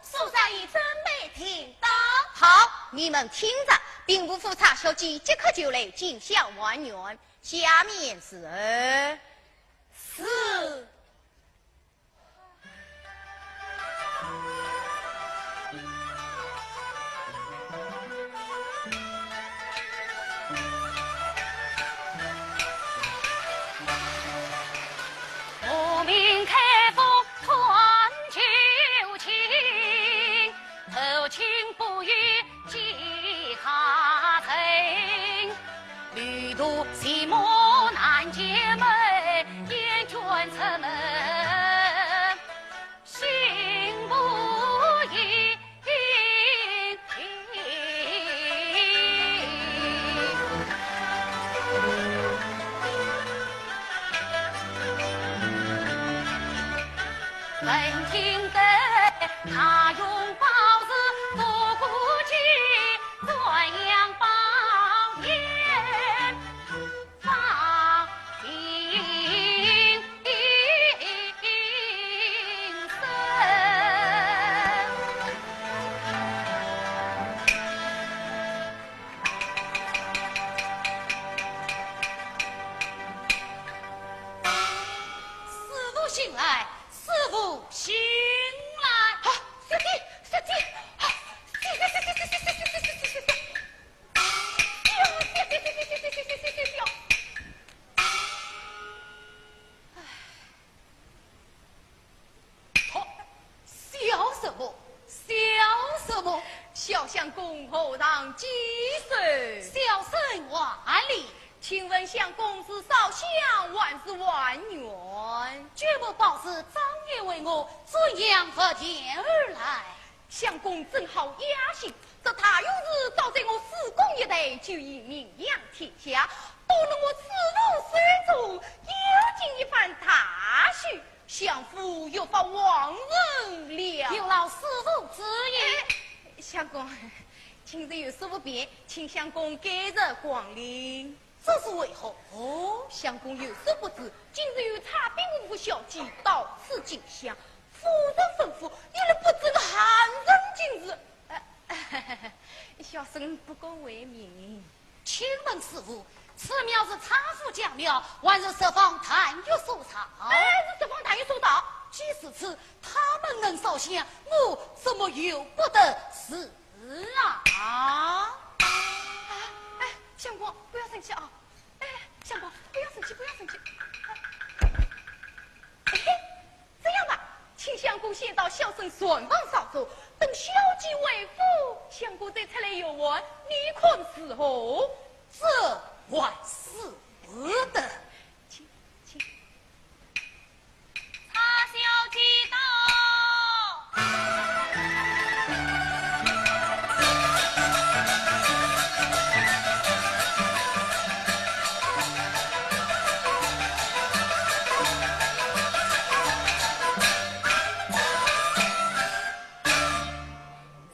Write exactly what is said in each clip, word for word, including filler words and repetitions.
所长已准备停当。好，你们听着，兵部府差小姐即刻就来进香还愿，下面是。是。 师父醒来，师父醒来。好，小姐，小姐，好，小姐，小姐，小姐。 好，笑什么？笑什么？小相公何尝见首？小生还礼。请问相公是烧香还是还愿？君不报时，张爷问我，怎样拂殿而来？ 相公真好雅兴，这大勇士早在我师公一代就已名扬天下，多亏我师父手中，有今一番大喜，相府越发旺盛了。有劳师父之意。哎，相公，今日有事不便，请相公改日光临。 这是为何？哦，相公有所不知，今日有差兵部府小姐到此进香，夫人吩咐，一律不准个闲人进入。呃，小生不敢违命。请问师父，此庙是差府家庙，还是十方太岳所造？哎，是十方太岳所造。既是此，他们能烧香，我怎么由不得事？ 是啊。哎，哎，相公，不要生气啊。哎，相公，不要生气，不要生气。哎，这样吧，请相公先到小生禪房稍坐，等小姐回府，相公再出来游玩，你看如何？这还使不得。请，请。 差小姐到。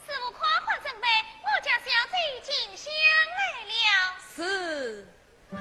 师父快快准备，我家小姐进香来了。是。 师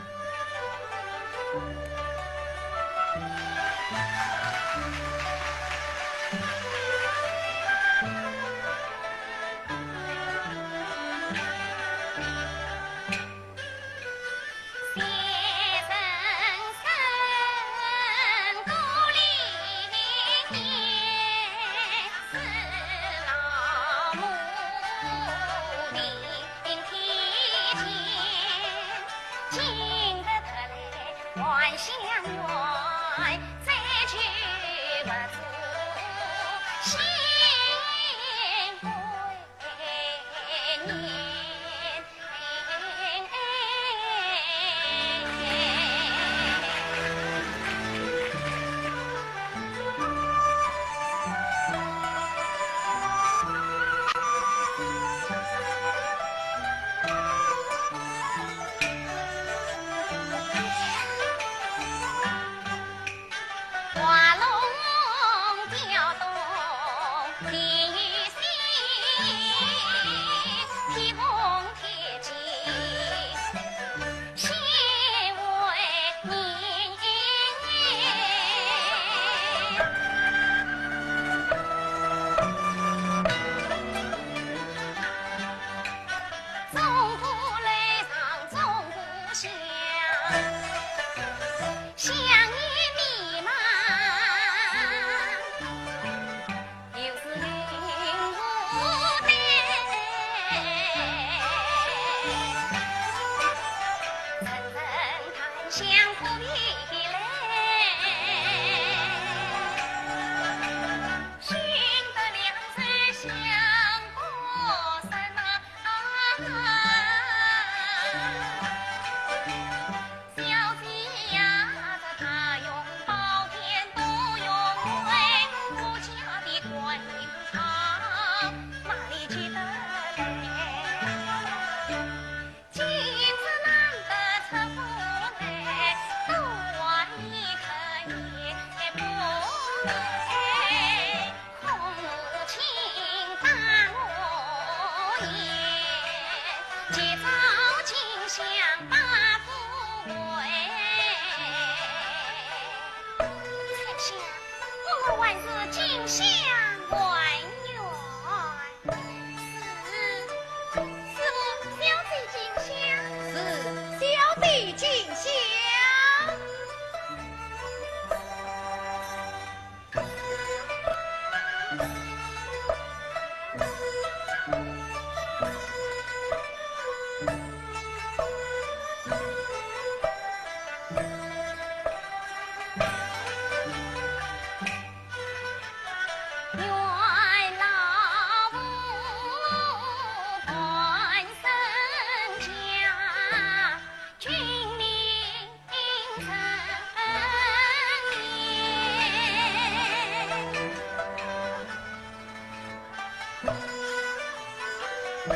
小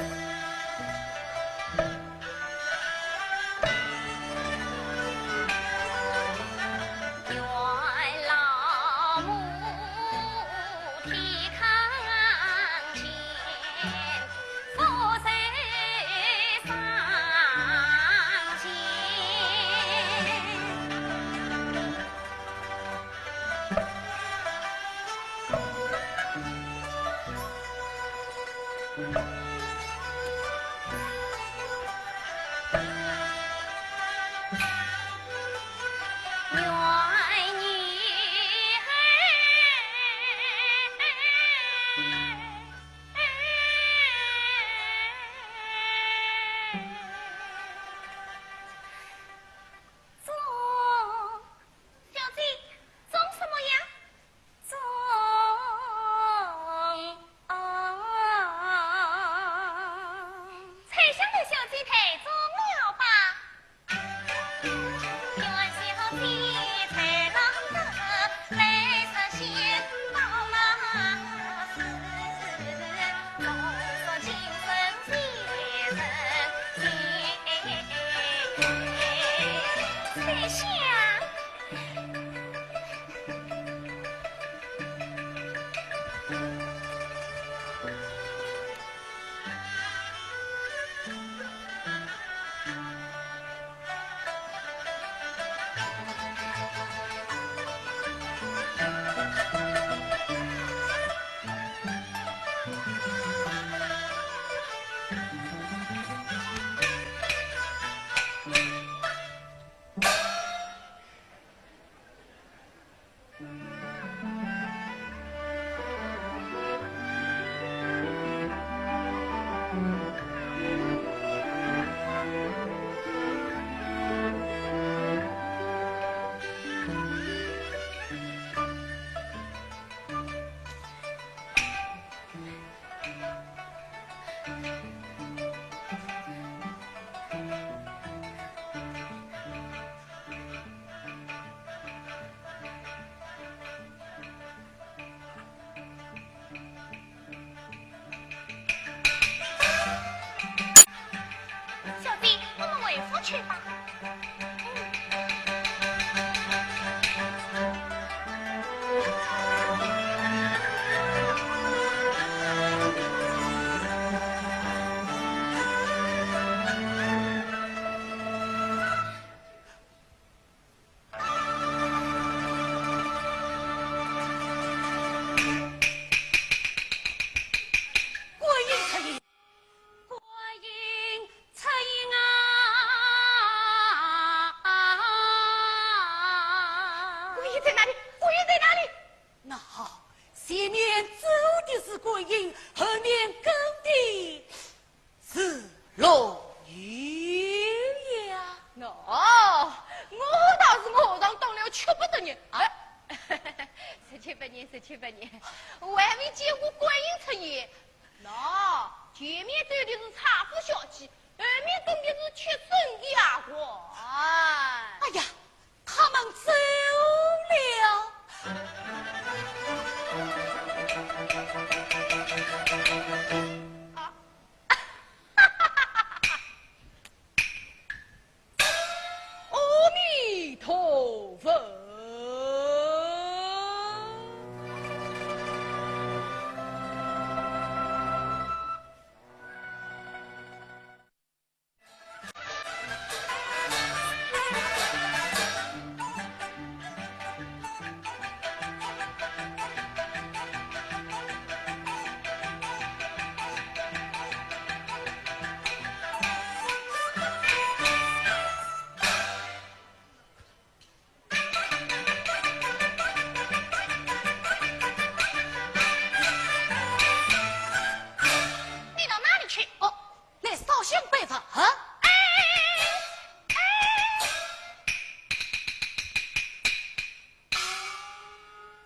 姐，装什么呀？装……才想得小姐太装了吧？小姐，我们回府去吧。观音出迎，观音出迎啊！观音在哪里？观音在哪里？那好，前面走的是观音，后面跟的 是龙女呀。喏，我倒是和尚当了七八十年。啊？十七八年，十七八年，我还没见过观音出现。喏，前面走的是差夫小姐，后面跟的是贴身丫鬟。哎呀，他们走了。啊， 阿弥陀佛。你到哪里去？哦，来烧香拜佛啊？哎，哎，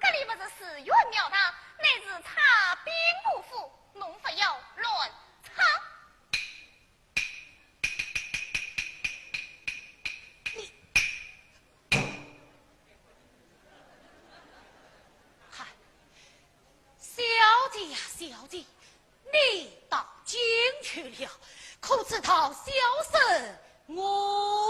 这里不是寺院庙堂，乃是差兵部府，侬不要乱闯。 嗨，小姐呀，小姐，你倒去进去了，可知道小生我？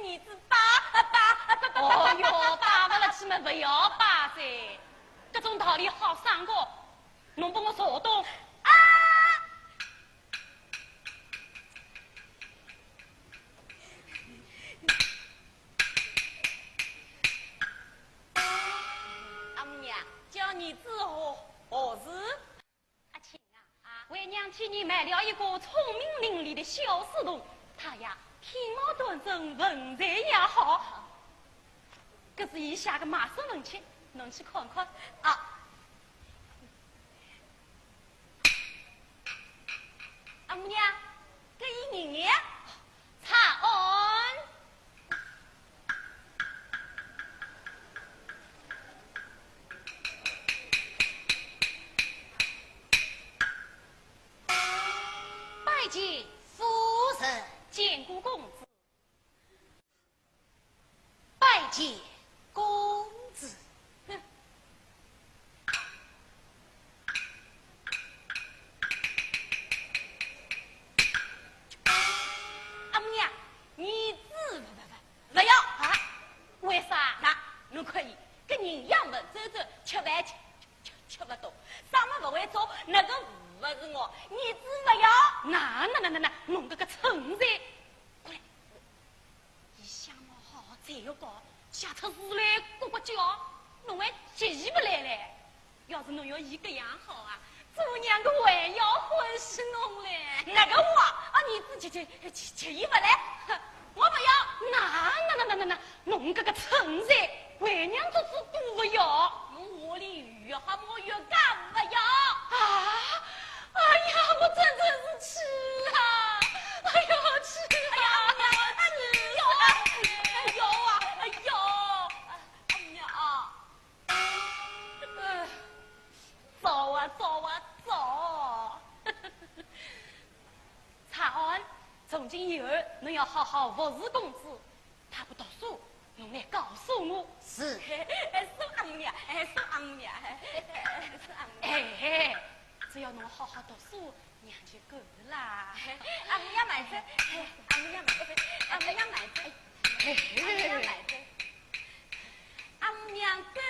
儿子拜，拜，拜，拜，拜，哦哟，拜勿落去嘛，勿要拜噻。搿种道理好省个，侬拨我坐懂。啊！阿姆娘，叫儿子何，何事？ 阿庆啊，啊，为娘替你买了一个聪明伶俐的小书童，他呀，体貌端正，文才也好。搿是伊写个卖书文契，侬去看看。啊。阿姆娘，搿伊人呢？ 查案。拜见夫人。见过公子。拜见公子。哼。 阿姆娘，儿子勿，勿，勿，勿要啊！为啥？那，侬看伊，搿人仰门皱皱，吃饭吃，吃，吃勿多，生活勿会做，那个勿是我，儿子勿要。那，那，那，那，那，侬搿个蠢材！过来， 伊相貌好，才学高，写出字来呱呱叫，侬还及伊勿来嘞？要是侬要伊搿样好啊，做娘个还要欢喜侬嘞。那个我，啊，儿子及，及，及，及伊勿来，哼，我勿要。那，那，那，那，那，那，侬搿个蠢材，为娘做主都勿要。侬屋里 越好么越加勿要。啊！哎呀，我真真是气啊！哎呀，气啊！哎呀，气啊！哎呦啊，哎呦！哎呀啊！哎，早啊，早啊，早！查案，从今以后，侬要好好服侍公子。 他不读书，侬来告诉我。是。哎，是阿姆娘，哎，是阿姆娘，哎，是阿姆娘。哎，只要侬好好读书，娘就够了啦。阿姆娘慢走，哎，阿姆娘慢走，阿姆娘慢走，哎，阿姆娘慢走。阿姆娘真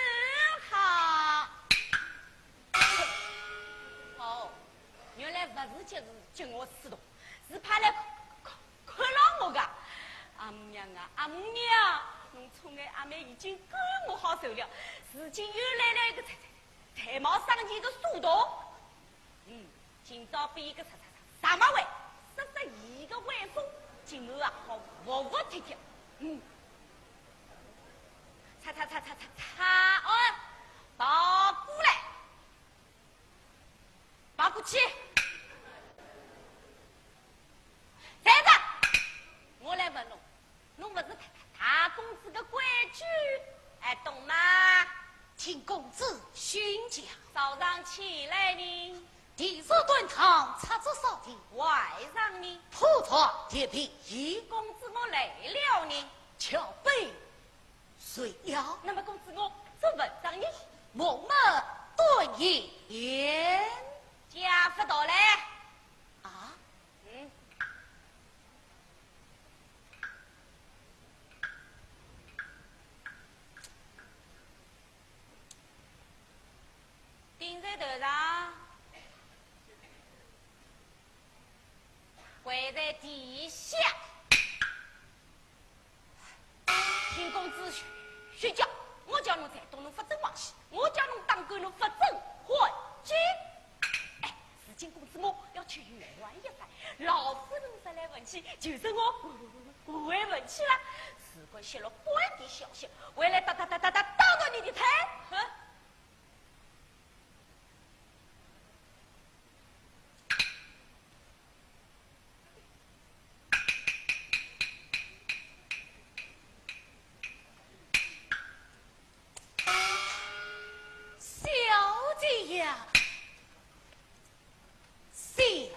好。哦，原来勿是接，接我书童，是派来看，看， 看牢我个。阿姆娘啊，阿姆娘，侬宠爱阿妹已经够我好受了，如今又来了一个才，才，才貌双全个书童。嗯，今朝拨伊个啥，啥，啥，啥么会，杀杀伊个威风，今后啊，好服服帖帖。嗯。查，查，查，查，查，查，哦，跑过来。 跑过去。站着！我来问侬，侬勿是大，大公子个规矩，还懂吗？请公子训教。早上起来呢？第一端堂，擦拭扫地。晚上呢？铺床叠被。公子我累了呢？敲杯 睡了。那么公子我做文章呢？默默读一遍。家父到来。啊？嗯。顶在头上。 跪在地下。听公子训，训教，我叫侬才读侬勿准忘记，我叫侬当官侬勿准换军。哎，如今公子我要去游玩一番，老夫人说来问去，就说我不会问去了。如果泄露半点消息，回来打，打，打，打，打，打断你的腿。哼！ 小姐呀，小姐。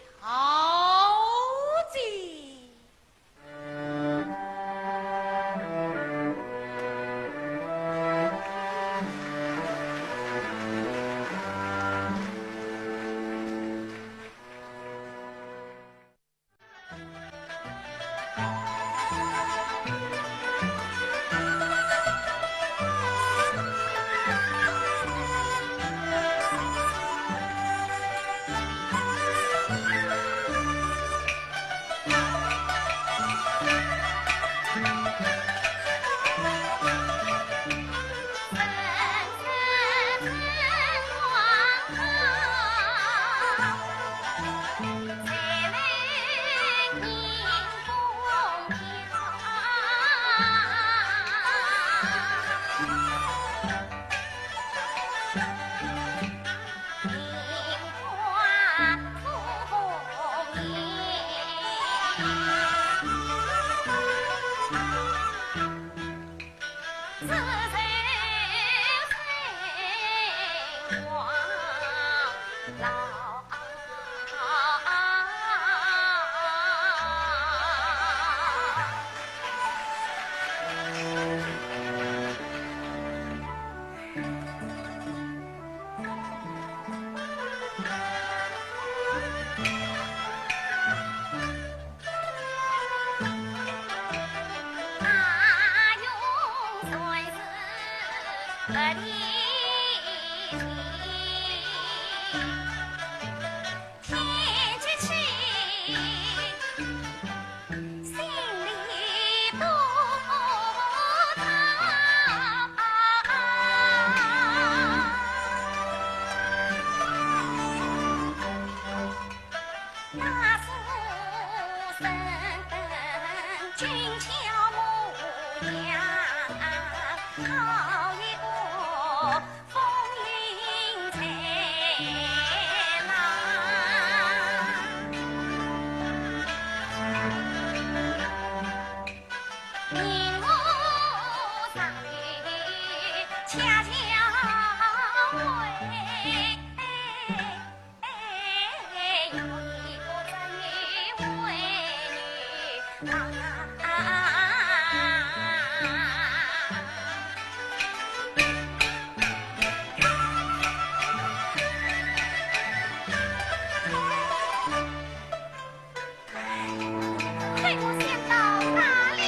亏我想到哪里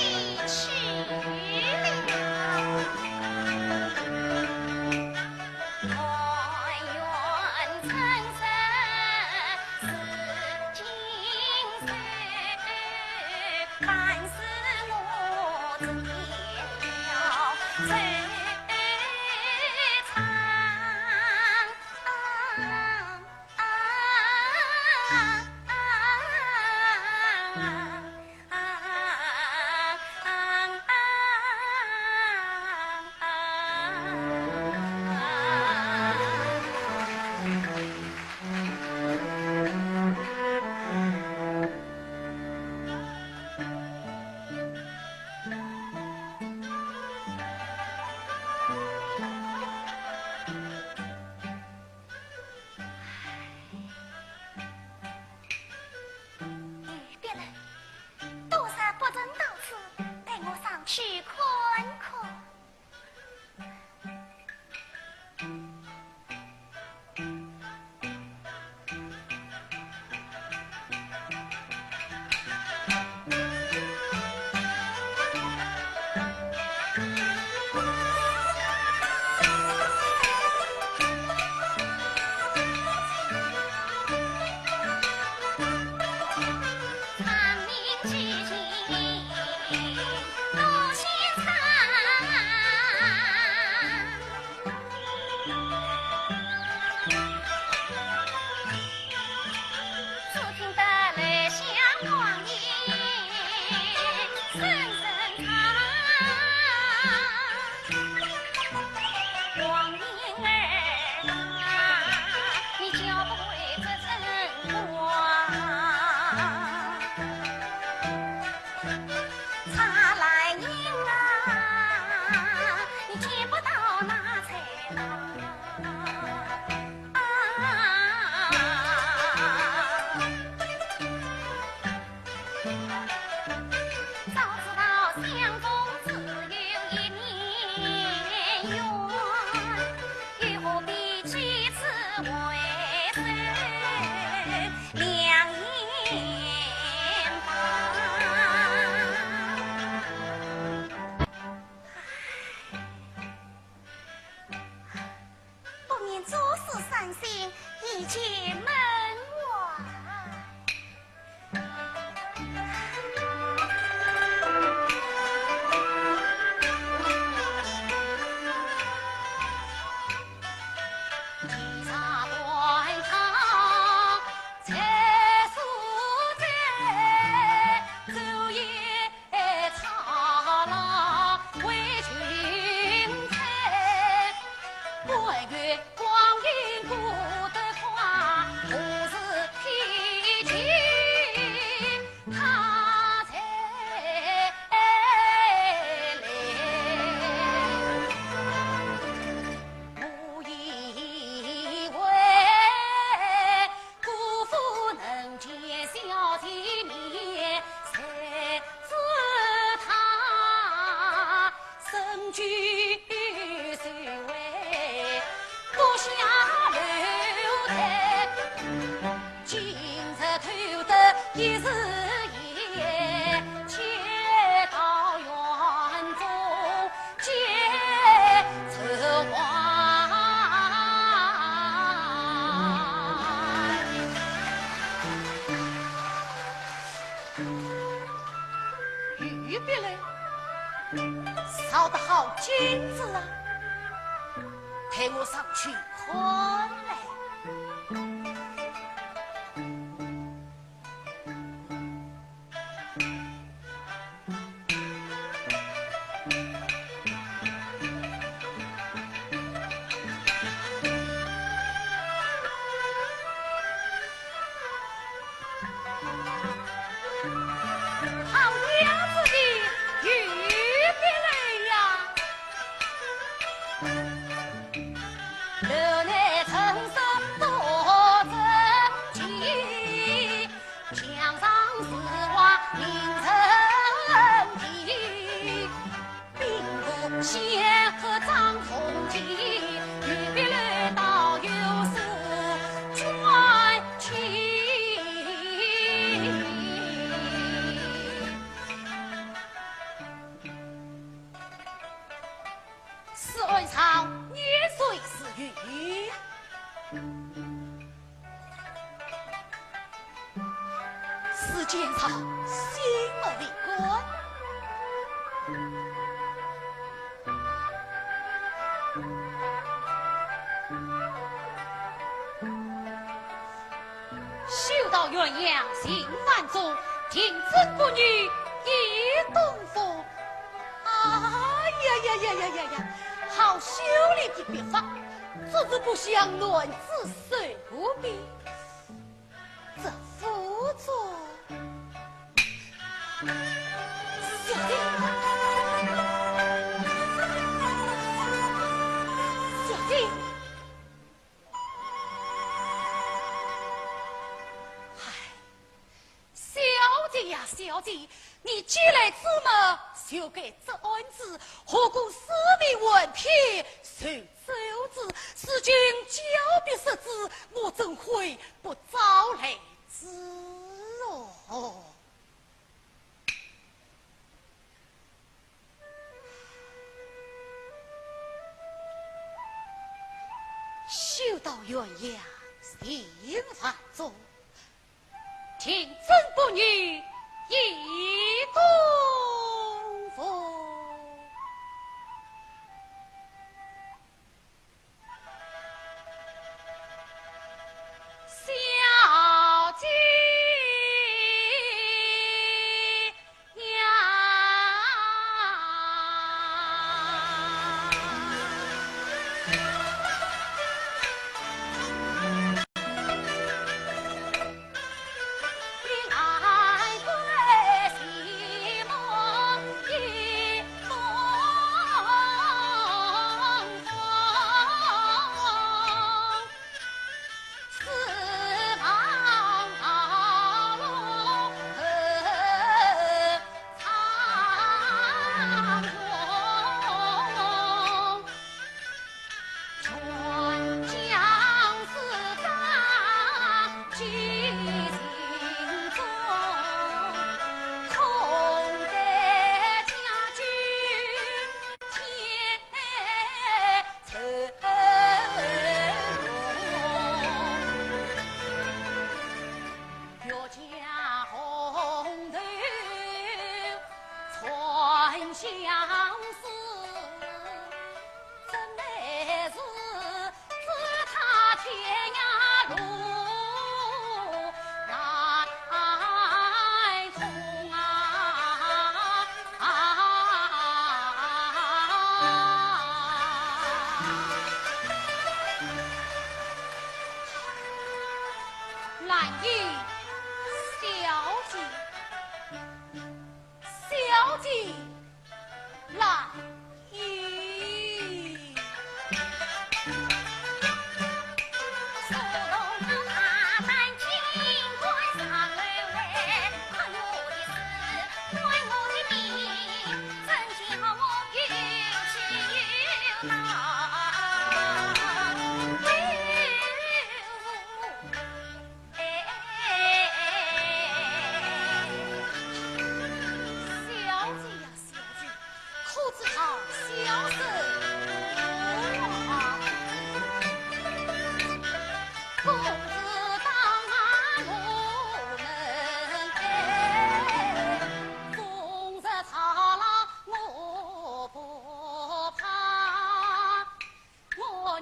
去了？哎，别了，多少不曾到此，待我上去看看。 不免诸事伤心，一切门外。陪我上去看来。 好娘子的御笔楼呀！楼内春深多蒸汽，墙上字画映成题。 并无仙客张凤祺，御笔楼倒有数传奇。是安朝年岁是于 是建朝新的历官。修道元阳行万宗，庭纫宫女一东风。哎呀呀呀呀呀呀！好秀丽的笔法，着实不像男子手笔。 这副作。小姐，小姐，唉，小姐呀，小姐，你既来之么，就该这案子，何故使你横批受咒之？如今交臂失之，我怎会不招来之哦？ 修道元阳行万宗，庭纫宫女一东风。小姐呀！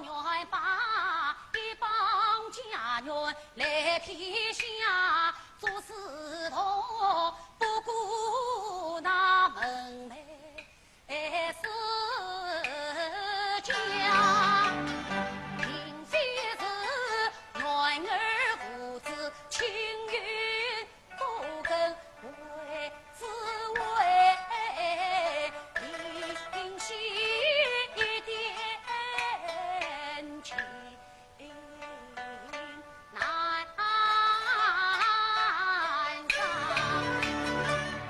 愿把一帮家眷来天下做事头，不顾那门楣世家。并非是男儿无知，青云 不跟为滋味，灵犀一点情难上。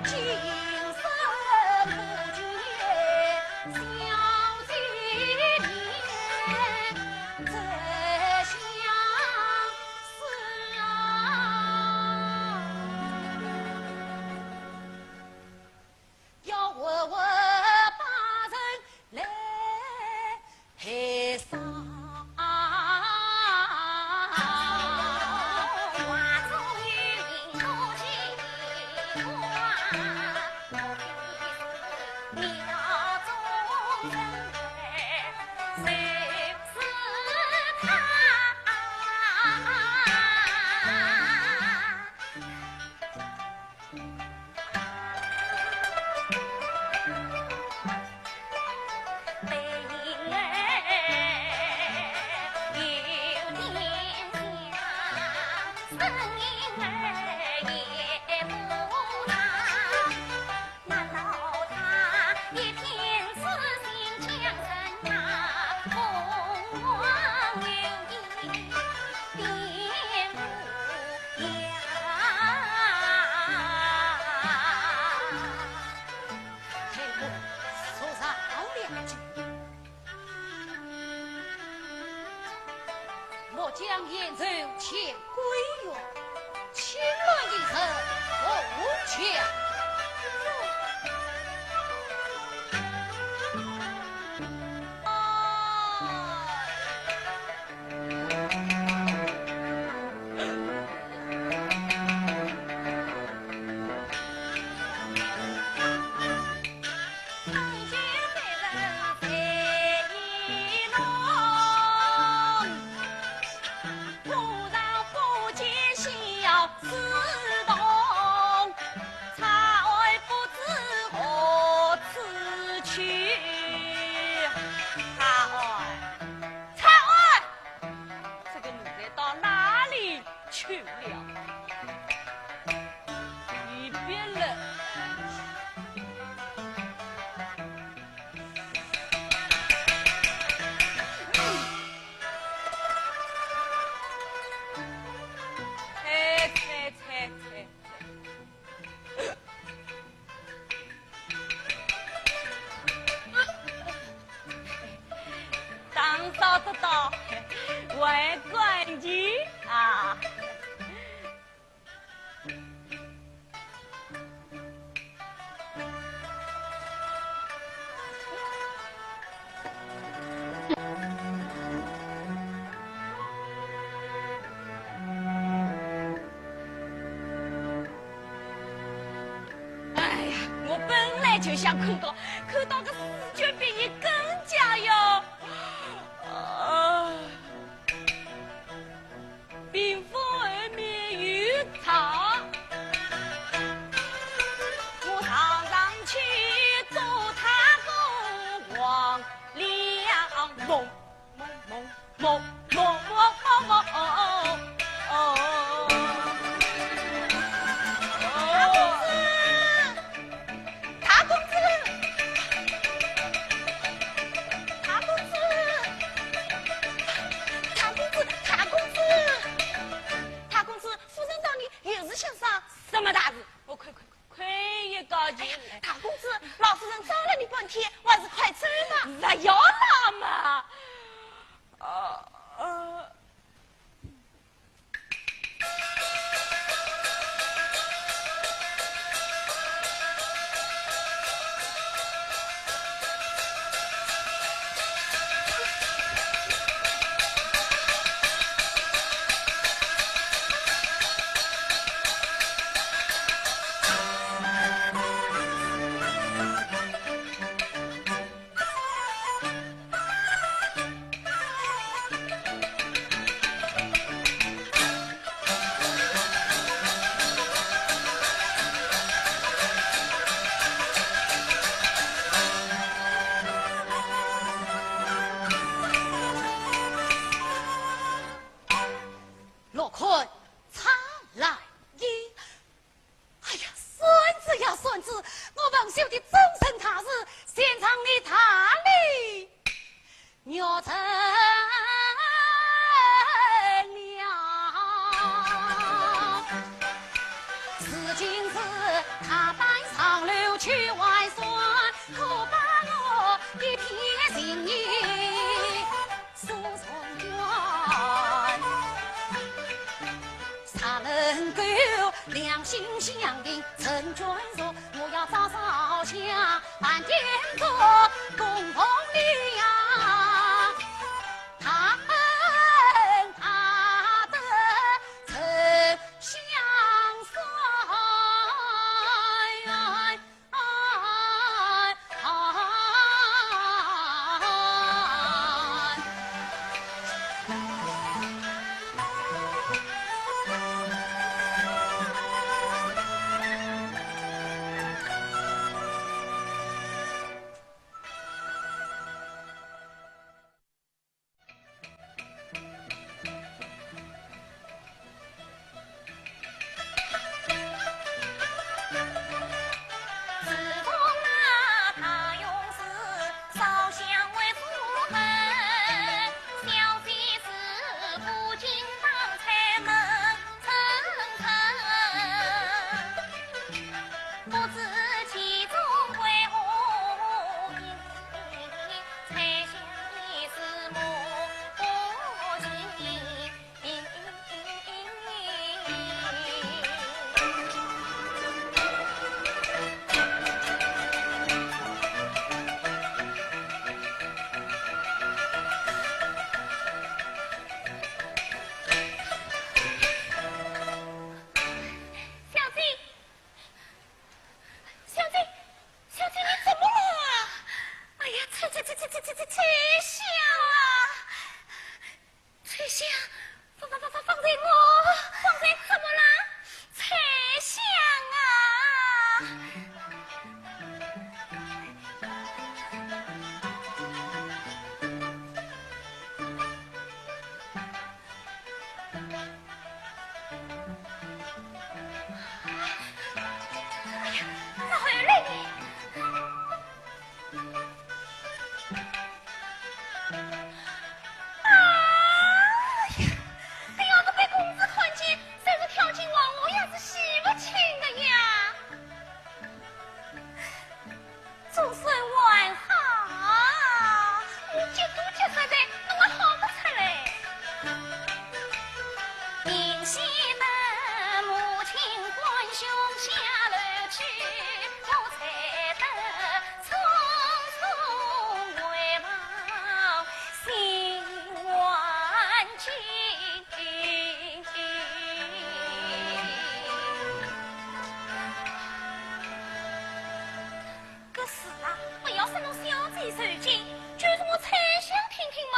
今生不见小姐面，怎相 是啊，要活活把人来陪葬。待我坐上两句。 末将严寿乾归元，请问一声，何处？这个奴才到哪里去了？一边了。哎，啐啐啐啐。 打扫得到，还干净啊。哎呀，我本来就想看到，看到个四脚骿雁更加要，啊，屏风后面有草，我上上去做他个王。 两梦梦梦梦梦梦梦哦。大公子，大公子，大公子，大公子，大公子，大公子，夫人找你有事相商。什么大事？我快快快！ 快一高兴！哎呀，大公子，老夫人找了你半天，还是快走吧。不要那么，呃，呃，心相印，成眷属，我要早烧香，办点个供奉你呀。他恩大得成相算。小姐，小姐，小姐，你怎么了？哎呀，翠翠翠翠翠翠翠香啊！翠香，方方方方方才我，方才怎么了？翠香啊！哎呀，哪会来呢？哎呀，哎呀，搿被公子看见，真是跳进黄河也是洗勿清的呀。 总算还好，我急都急煞哉，哪哼好勿出来。搿事啊，勿要说侬小姐受惊，就是我翠香听听嘛，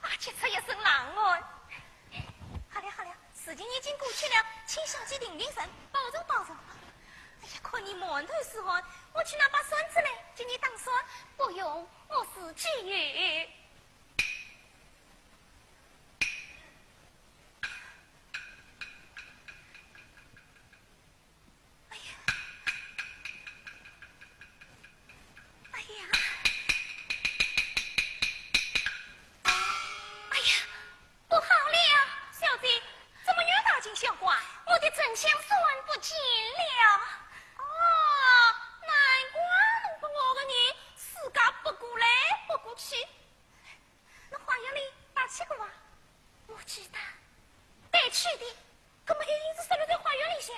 也急出一身冷汗。好了好了，事情已经过去了，请小姐定定神，保重保重。哎呀，看你满头是汗，我去拿把扇子来给你打扇。不用，我自己有。 哎呀，哎呀，哎呀，不好了，小姐，怎么又大惊小怪？我的沉香扇不见了。哦，难怪弄得我个人自家不过来不过去。 侬花园里带去过伐？我记得，带去的，搿么一定是失落在花园里向。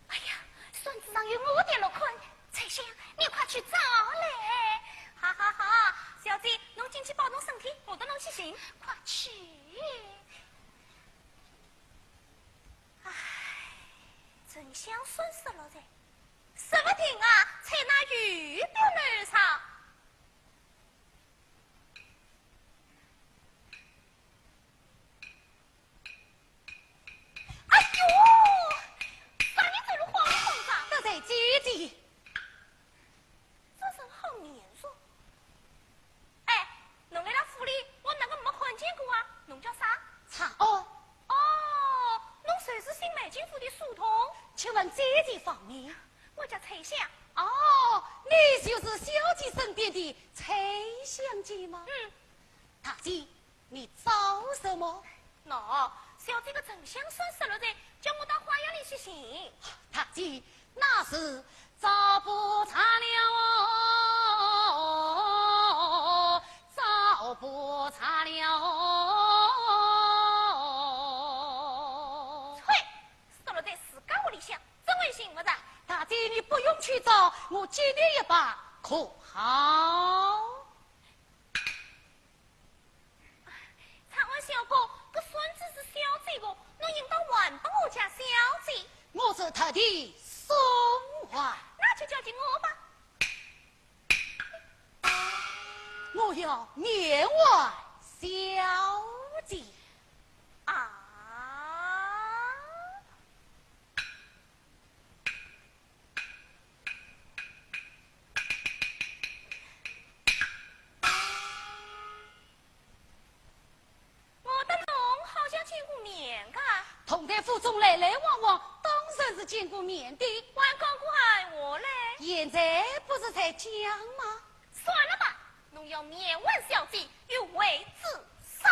哎呀，扇子上有我的落款，翠香，你快去找来。好好好，小姐，侬进去保重身体，我搭侬去寻。快去。唉，沉香扇失落哉，说勿定啊，在㑚郵票楼浪。 哎呦，啥人走路慌慌张？得罪姐姐。这人好面熟。哎，侬来了府里，我哪个没看见过啊？侬叫啥？查案。哦，侬就是新买进府的书童。请问姐姐芳名？我叫翠香。哦，你就是小姐身边的翠香姐吗？嗯。大姐， 你找什么？喏，小姐个沉香扇失落哉，叫我到花园里去寻。大姐，那是找不着了哦，找不着了哦。呸！失落哉自家屋里向，可好？长安相公，搿孙子是小姐个，侬应当还拨我家小姐。我是特地送还。那就交给我吧。我要面还小姐。啊？ 我搭侬好像见过面个。同在府中来来往往，当然是见过面的。还讲过闲话嘞？现在不是在讲吗？算了吧，侬要面还小姐，有违祖上。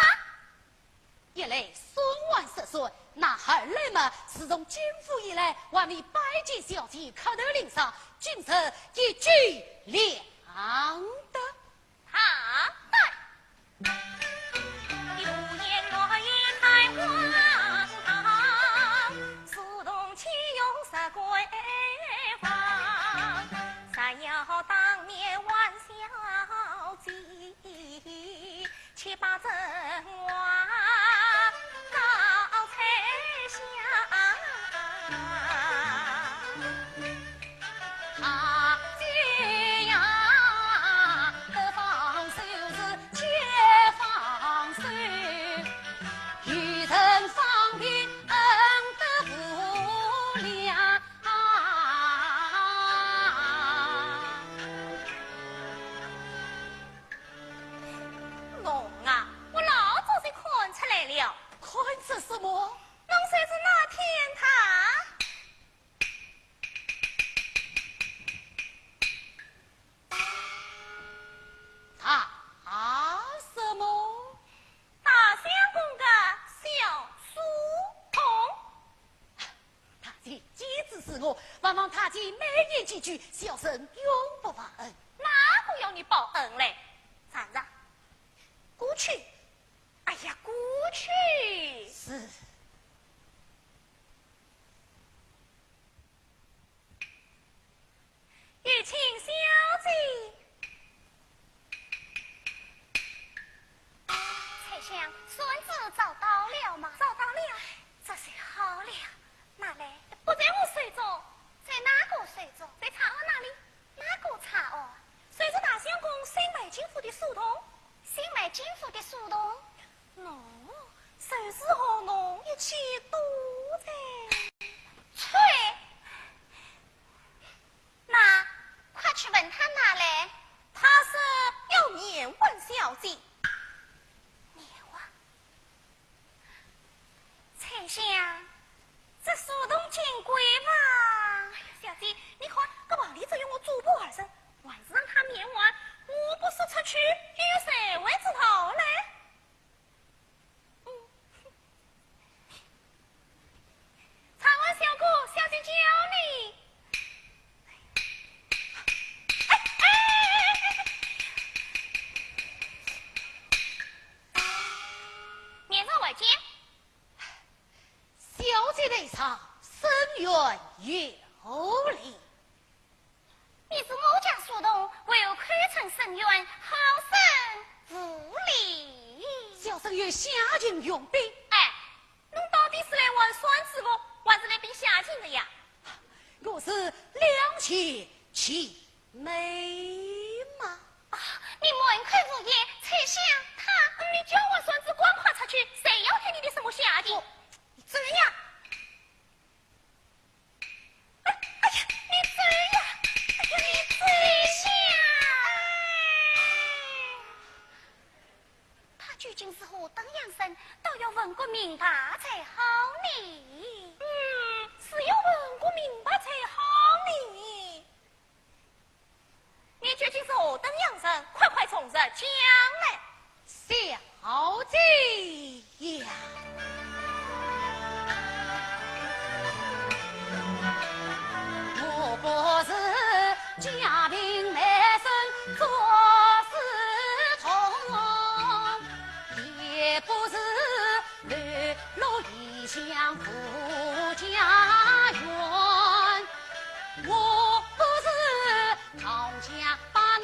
一来送还失算，那二来嘛，自从进府以来，还未拜见小姐磕头领赏，今日一举两得。 唐代。侬啊，我老早就看出来了。看出什么？侬就是那天他。 大什么？大相公个小书童。他既见之是我，还望他见美言几句，小生永不忘恩。哪个要你报恩嘞？站着。过去。哎呀，过去。是。 有请小姐。翠香，孙子找到了吗？找到了。这下好了。哪来？不在我手中。在哪个手中？在茶庵那里。哪个茶庵？就是大相公新买进府的书童。新买进府的书童？喏，就是和侬一起读的。吹！ 那，快去问他拿来。他说要面还小姐。面还？翠香，这书童金贵吗？哎呀，小姐，你看，搿黄梨竹与我做伴而生，还是让他面还，我不说出去，又有谁会知道嘞？ 长安相公，小姐叫你。哎，哎，哎，哎，哎。面上还见。小姐台上，沈园有礼。 你是我家书童，为何口称沈园，号声无礼？小生有下情容禀。哎，侬到底是来还孙子个，还是来禀下情的呀？我是两全其美嘛。啊，你满口胡言，翠香她……你交还孙子，赶快出去，谁要听你的什么下情？哦，你走呀！ 哎，哎呀，你走呀！哎呀，你走呀！他究竟是何等样人，倒要问个明白才好呢。嗯，是要问个明白才好呢。 你究竟是何等样人？快快从实讲来。小姐呀，我不是家贫美身做书童，也不是流落异乡无家园。 我不是唐家八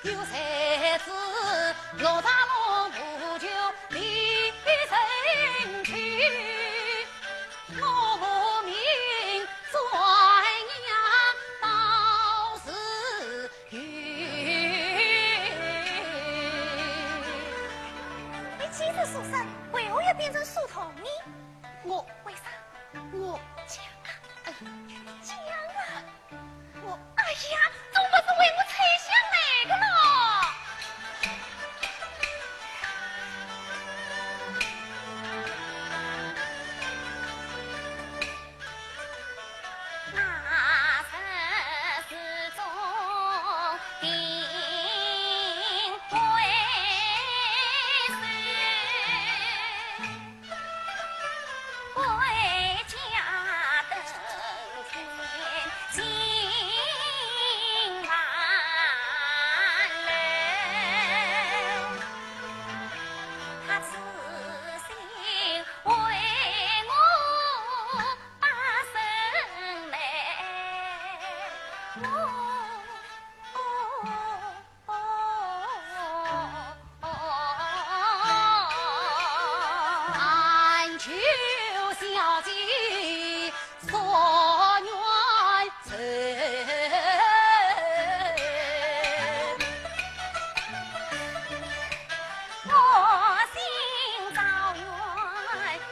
有才子，罗大龙不求李成去，我命专养道士。 你既是书生，为何要变成书童呢？我，为啥？我，讲啊，哎，讲啊！我，哎呀，总不是为我崔香来的咯？ 那日是中定归时，归家登天进房楼。他自信为我 把身来，我但求小姐所愿成。 我心照愿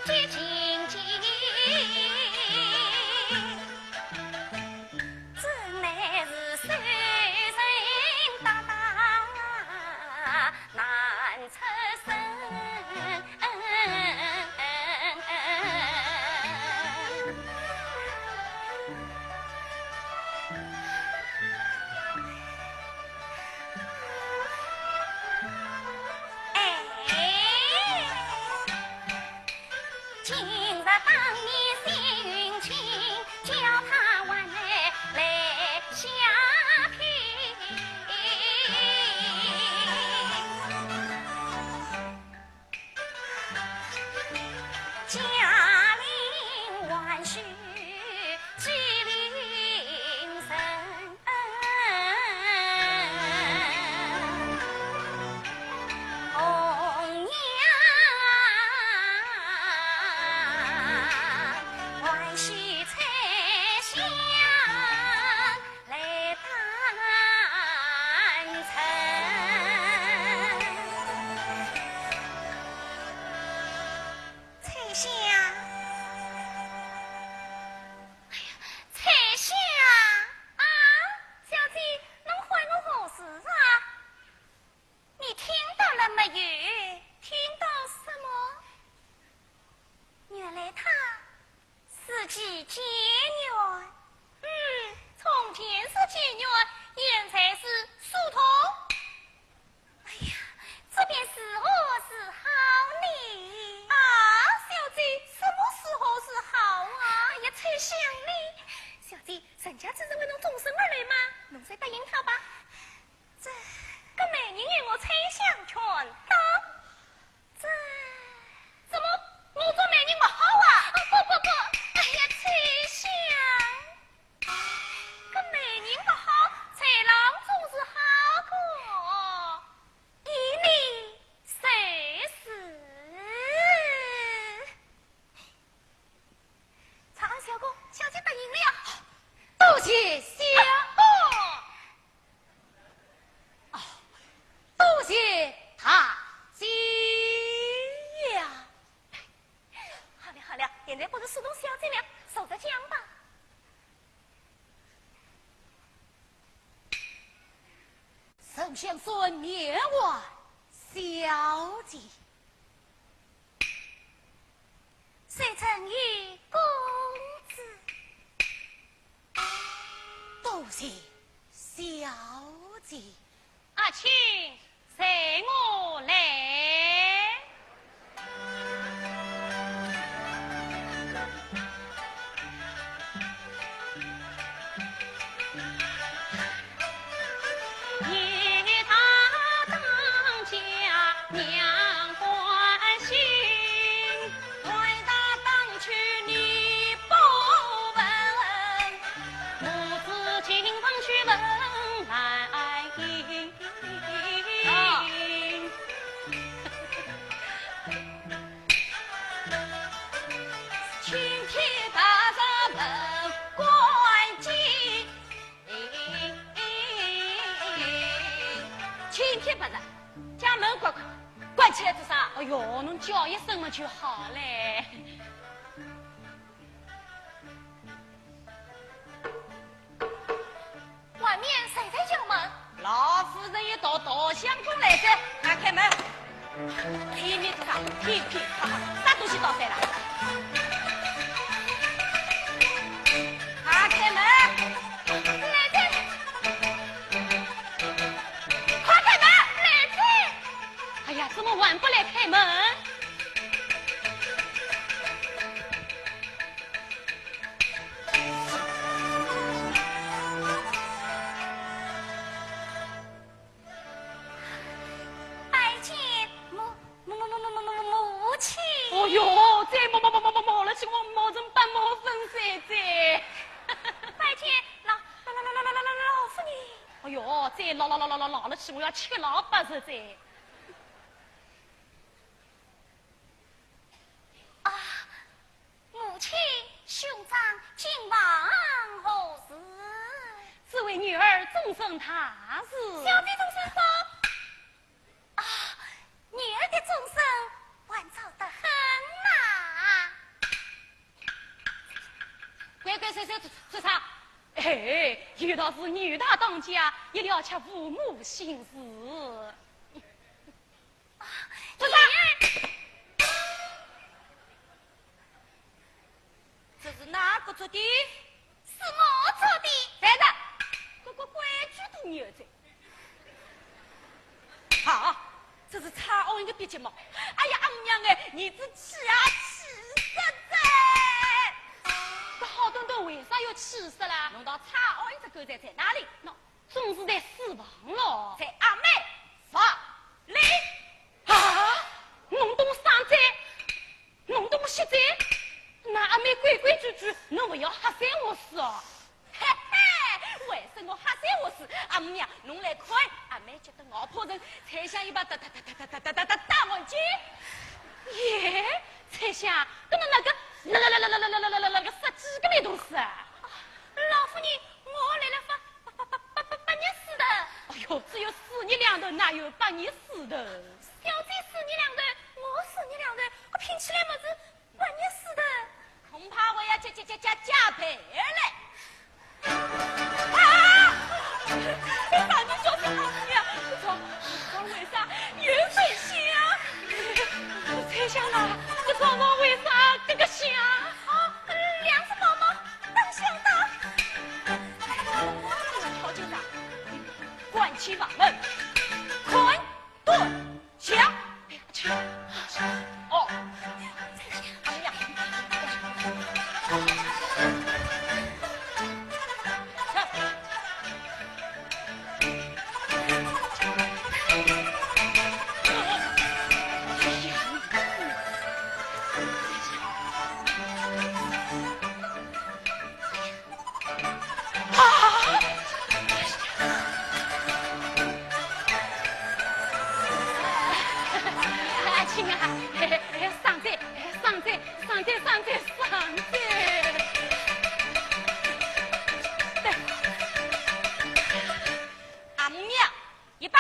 结情结，真乃是受人打打难出身。 哎，今日当面谢云清，叫他还来来下聘。 嘉陵还须纪灵人，红娘还须采香 来当成。采香。哎呀，采香。啊，小姐，侬唤我何事啊？你听到了没有？听到什么？ 原来他是季建元。嗯，从前是季元，现在是书童。哎呀，这便如何是好呢？啊，小姐，什么如何是好啊？哎呀，采香你，小姐，人家只是为侬终身而来嘛，侬就答应他吧。这，搿媒人与我采香全当。 这，怎么，我做媒人不好啊？哦，不，不，不，哎呀，采香，搿媒人不好，在郎总是好个。依你说是。长安相公，小姐答应了呀。多谢相公。 哦，多谢大姐呀。好了好了，现在不是书童小姐了，坐着讲吧。丞相孙面还小姐。 谁曾与公子？多谢小姐。阿卿，随我来。今天不是，将门关关，关起来做啥？哎哟，侬叫一声嘛就好嘞。外面谁在叫门？老夫人一道稻香公来哉，打开门。里面做啥？噼噼啪啪，啥东西倒翻了？打开门。来哉。 快开门！来哉！哎呀，怎么还不来开门？拜见母，母，母，母，母，母，母，母亲。哦哟，再骂，骂，骂，骂，骂，骂了起，我骂成八毛粉碎哉。拜见老，老，老，老，老，老，老，老夫人。 哎哟，再闹闹闹闹闹闹了起，我要吃老八十哉。啊，母亲，兄长近望何事？只为女儿终身大事。小姐终身大 啊，女儿的终身还早得很呐。乖乖，谁谁谁谁啥？哎，有道是女大当嫁，一了却父母心事。啊，这啥？女儿 这是哪个做的？是我做的。站着，乖乖，规矩都没有哉。好，这是蔡安一个笔迹嘛。哎呀，阿娘哎，儿子气啊，气煞哉！搿好端端为啥要气煞啦？难道蔡安一只狗在在哪里？喏，总是在书房咯。在阿妹房里。啊，侬懂啥哉？ 侬懂么？现在，㑚阿妹规规矩矩，侬勿要吓煞我是哦。嘿嘿，为啥我吓煞我是？阿姆呀，侬来看，阿妹急得咬破唇，才像一把大大大大大大大大大大黄金。耶，才像，搿么那个，那那那那那那那那那个杀鸡个那东西啊？老夫人，我来了发 八八八八八日势头。哎哟，只有四日两头，哪有八日势头？小姐四日两头，我四日两头，我拼起来么是八日势头。恐怕我要加加加加加倍嘞。啊！这啥人叫是阿娘？这床，这床为啥有水响？我猜想啦，这床上为啥这个响？啊，两只宝宝 当响当。我这个条件大，关起房门，看端详。哎呀，去。哦，哎呀。阿庆啊，哎，哎，上哉，哎，上哉，上哉，上哉，上哉。对。阿姆娘，一把，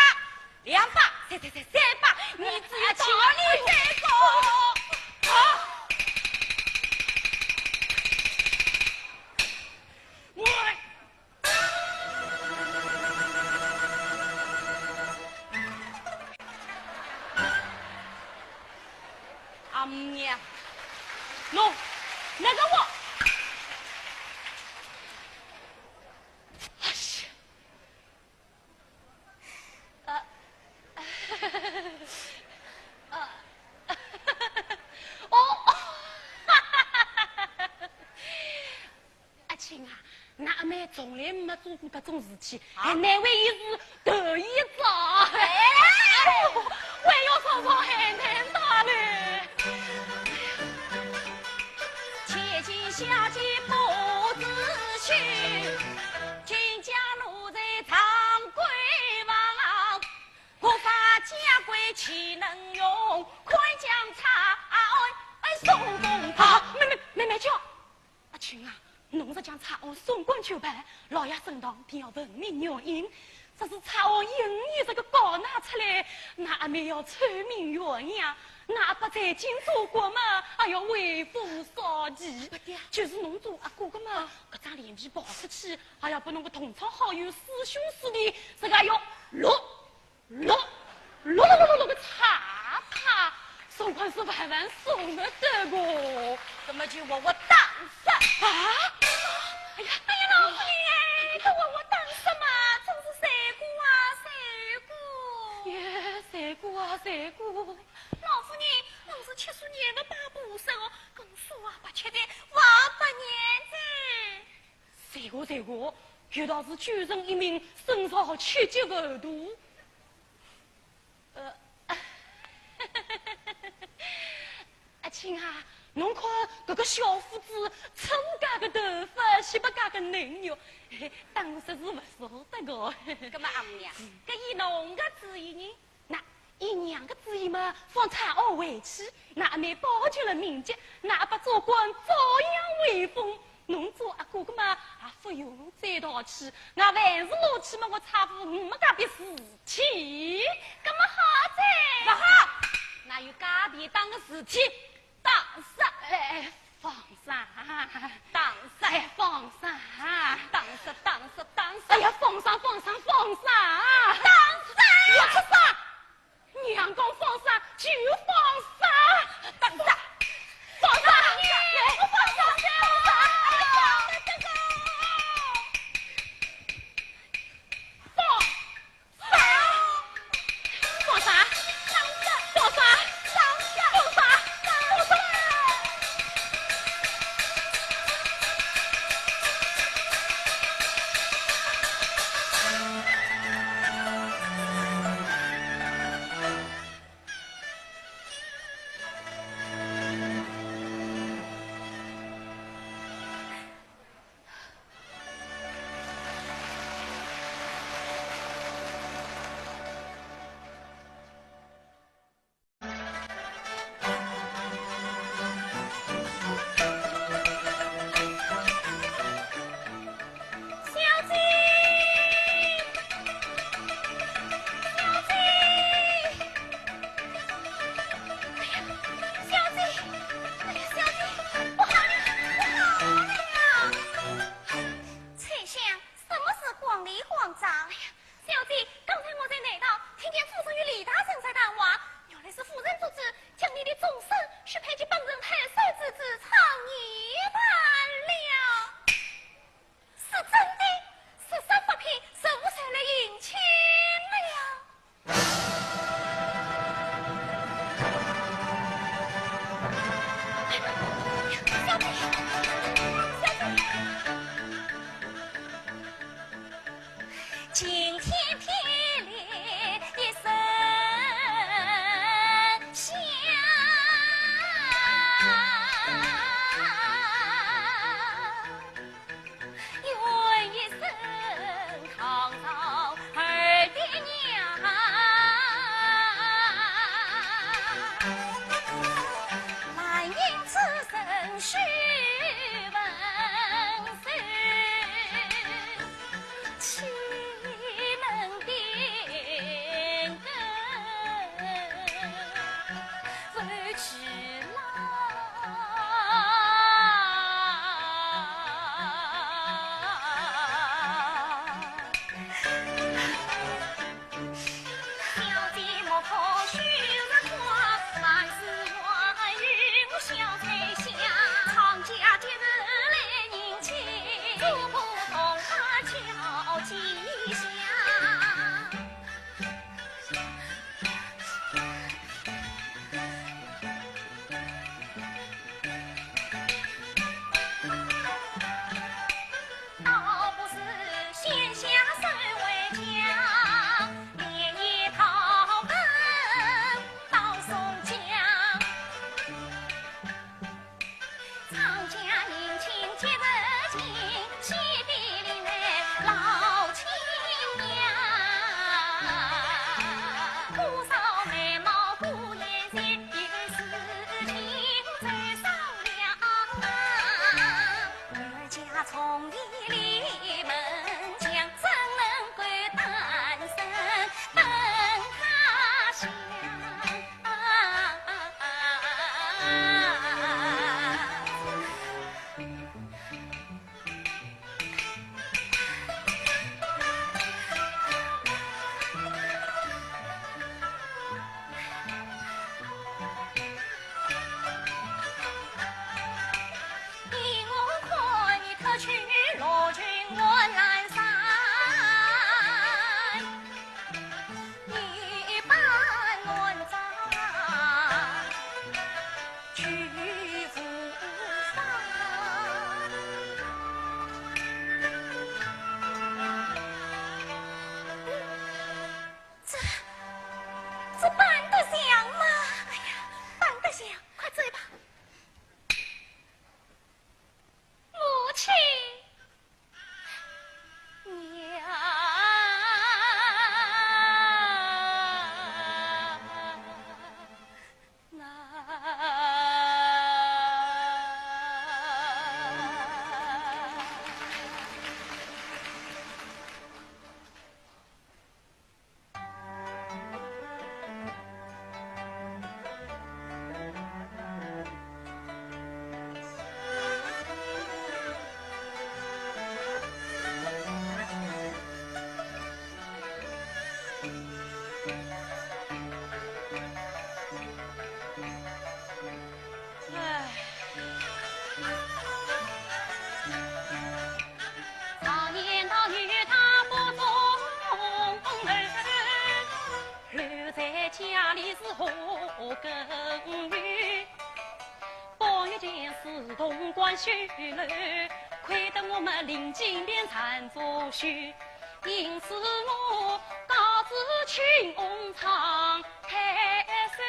两把，三，三，三，三把，你只有道理三个。好。我 阿姆娘，喏，那个我，哎呀，啊，啊，哦， 阿庆啊，㑚阿妹从来没做过搿种事体，啊？还难为伊是头一遭。哎！哎呦，还要上上海南大嘞。千金小姐不知羞，今家奴在长闺房，无法家规岂能容？看将蔡安送公堂。啊，慢慢慢慢叫。 阿庆啊，侬若将蔡安送官就办，老爷升堂定要问明原因。只是差我一年这个高拿出来，那阿妹要臭名远扬，那阿爸在京做官嘛，还要威风扫地。不对啊。就是侬做阿哥个嘛，搿张脸皮跑出去，还要拨侬个同窗好友、师兄师弟，这个要落，落，落落落落落个差差，送官司万万送得得个。那么就活活打死。啊？哎呀，哎呀，老夫人哎，搿活活打死嘛，总是罪过啊，罪过。耶，罪过啊，罪过。老夫人，侬是七十年的八不生哦，跟书啊，不缺的，我不念的。罪过，罪过，有道是救人一命，胜造七级浮屠。呃，阿卿啊，侬看搿个小伙子，粗介个头发，细白介个嫩肉，嘿，打死是勿舍得个。葛末阿姆娘，搿依侬个主意呢？那依娘个主意嘛，放差我回去，那阿妹保全了名节，那阿爸做官照样威风。 侬做阿哥个嘛，也勿用再淘气。我万事落去嘛，我差勿没介笔事体。葛末好哉。勿好，哪有介便当个事体？打死！哎，哎，放生。打死！哎，放生。打死，打死，打死！哎呀，放生，放生，放生！打死！我吃啥？ 娘讲放生就放生，放生，放生，我放生，放生，放生，放生，放生，放生，放生。小姐，小姐，哎呀，小姐，哎呀，小姐，不好了，不好了！春香，什么事慌里慌张？哎呀，小姐，刚才我在内道听见夫人与李大人在谈话，原来是夫人做主，将你的终身许配给本城太守之子昌义罢了。 是真的，是啥发配，是谁来迎亲了呀？小姐，小姐。今天霹雳一声响。 愿一声唐朝儿的娘，兰英此生须问谁？欺门的许了，亏得我们临近边站作秀，因此我告知青红唱太守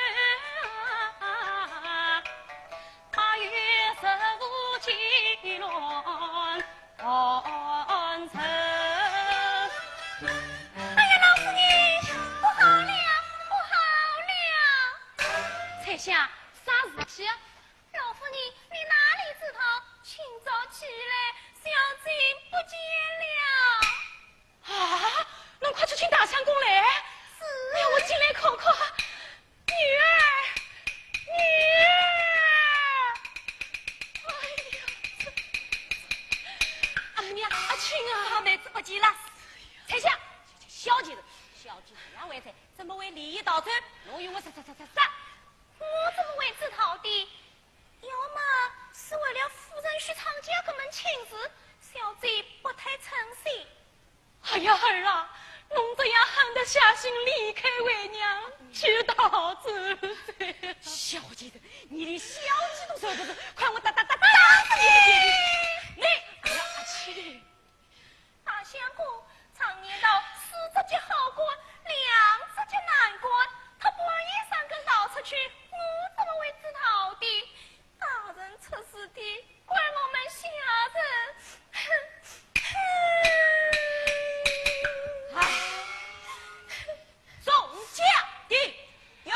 啊，八月十五祭乱安城。哎呀，老夫人，不好了，不好了！彩霞，啥事体啊？ 老夫人，你哪里知道，清早起来，小姐不见了。啊，侬快去请大相公来。是。哎呀，我进来看看。女儿，女儿。哎呀，这，阿娘，阿卿啊。妹子不见了。彩霞，小姐，小姐怎样回来？怎么会连夜逃走？侬与我说说说说说。我怎么会知道的？ 要么是为了夫人许昌家这门亲事，小姐不太称心。哎呀，儿啊，侬这样狠得下心离开为娘，去逃走噻。小贱人，你连小姐都受不住，快我打打打打死你！你，哎呀，阿七。 大相公，常言道，四只脚好管，两只脚难管。他半夜三更逃出去，我怎么会知道的？大人出事的，怪我们下人。唉，众家丁。有。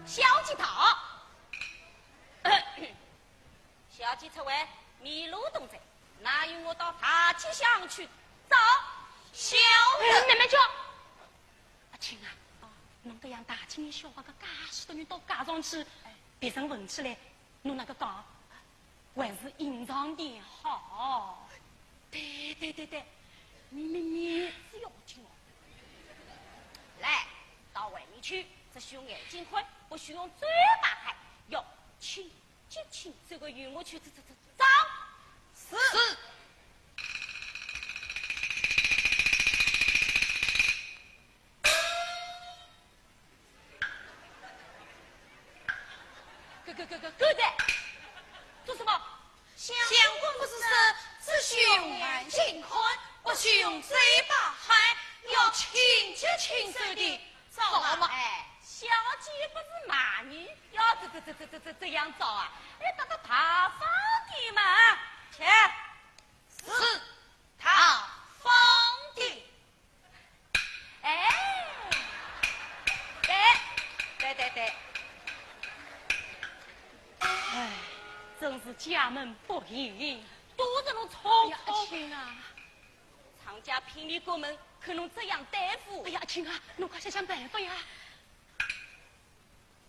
小姐到。小姐出外，迷路东西，那与我到大街上去找。小人。慢慢叫。 阿卿啊，侬搿样大街里小巷个介许多人到街上去，别人问起来，侬哪个讲？还是隐藏点好。对对对对，秘密是要紧哦。来，到外面去，只许用眼睛看，不许用嘴巴喊，要清清楚楚个与我去找找找找。是。是。 狗狗狗狗狗蛋，做什么？相公不是说，只许用眼睛看，不许用嘴巴喊，要清洁清手的，找嘛？哎，小姐不是骂你，要这这这这这这这样找啊？哎，大大大方点嘛，去。是，大方点。 哎，对，对对对。唉，真是家门不幸，都是侬错错。哎呀，阿卿啊。常家拼命过门，可侬这样对付。哎呀，阿卿啊，侬快想想办法呀。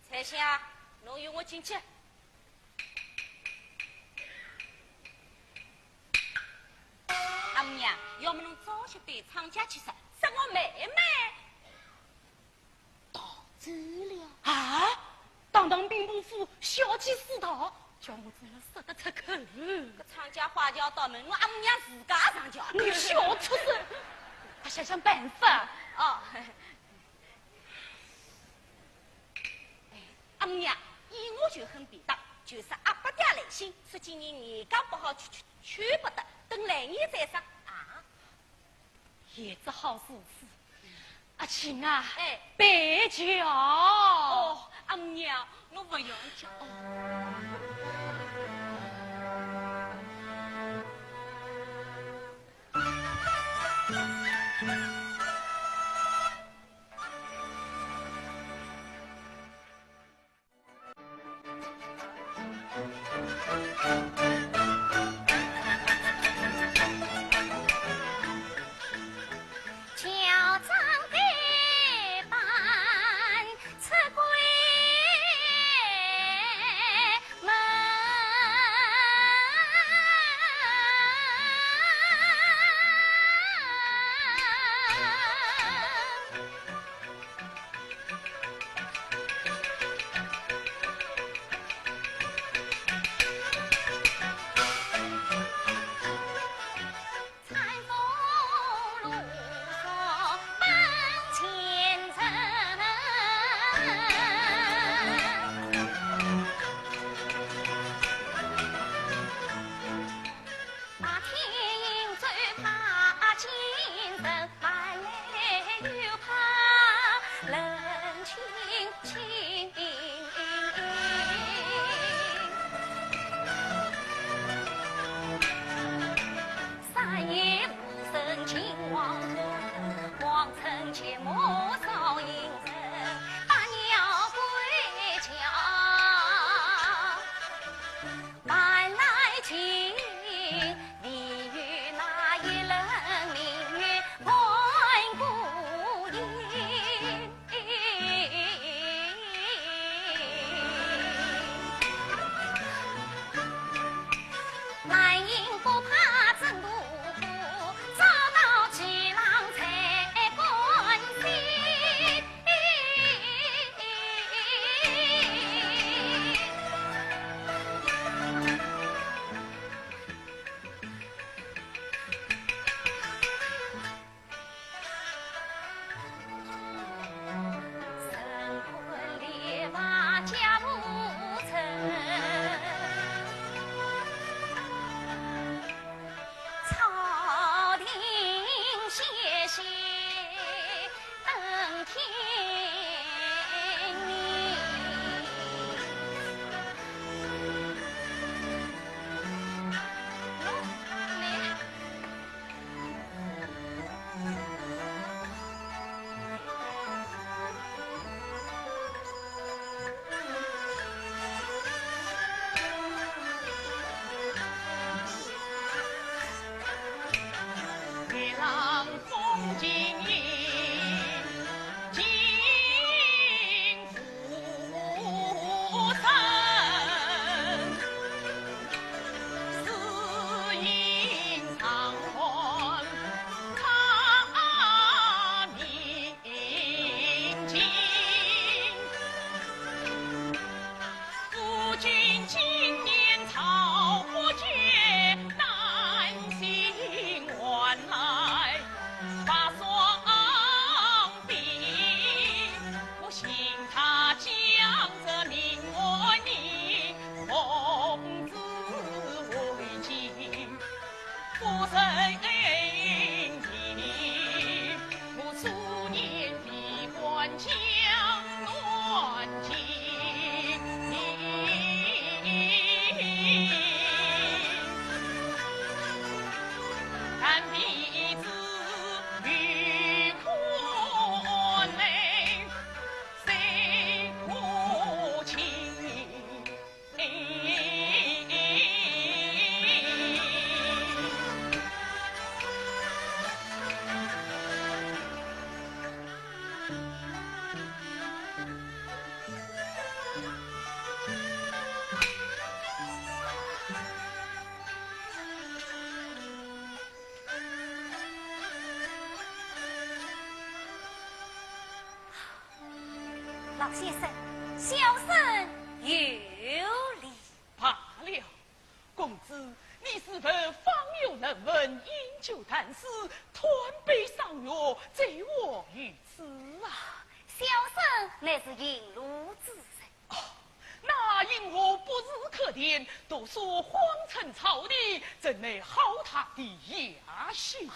彩霞，侬与我进去。阿姆娘，要么侬早些对常家去说，说我妹妹逃走了。啊？堂堂兵部府小姐私逃，叫我怎么说得出口？搿常家花轿到门，我阿姆娘自家上轿。你小畜生，快想想办法。哦。 哎，阿姆娘，依我就很便当，就是阿伯爹来信，说今年年羹不好，娶娶娶不得，等来年再说啊。也只好如此。阿卿啊，哎。备轿。哦，阿姆娘，我不用轿。哦。老先生，小生有礼。罢了，公子，你是否方有人问，饮酒谈诗，贪杯赏月，醉卧于此啊？小生乃是引路之人。哦，那因何不思客店，独宿荒村草地，真乃浩荡的野心。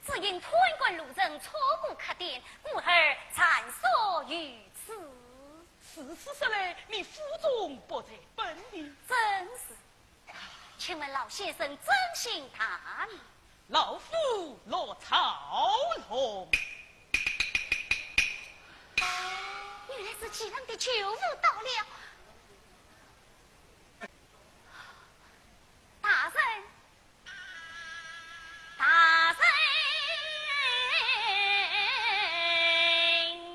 只因贪官路人错过客店，故而暂宿于此。 如此说来，你府中不在本地？正是。请问老先生尊姓大名？老夫陆兆龙。原来是济南的舅父到了。大人， 大人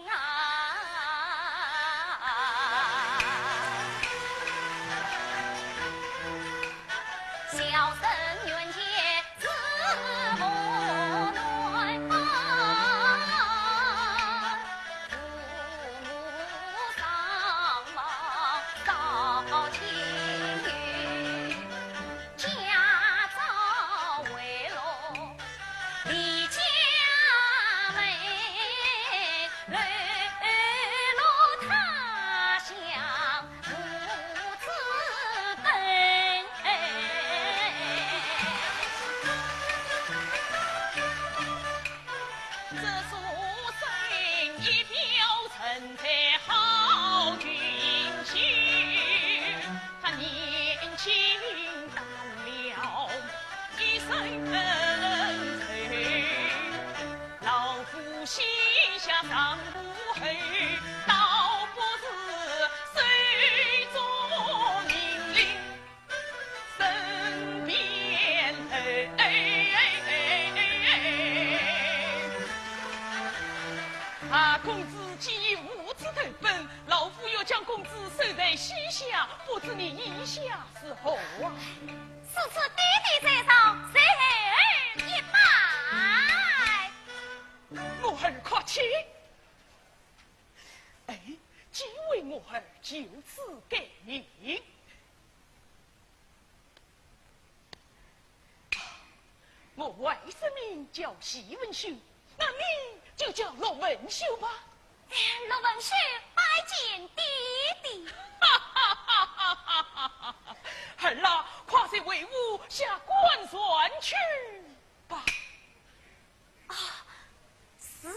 啊，小生愿解此母难，父母双亡早亲游。 家朝危落，离家门，流落他乡，母子等。 这书生一表人才好俊秀，他年轻当了一身罪，老夫膝下上无后，倒不如手中名利。 身边头。啊，公子既已无处投奔，老夫要将公子收在膝下，不知你意下如何啊？如此爹爹在上，随儿一拜。我儿快请。哎，既为我儿就此改名。 我外甥名叫徐文秀，那你就叫陆文秀吧。哎，陆文秀拜见爹爹。儿啊，快随为父下官船去吧。啊，是。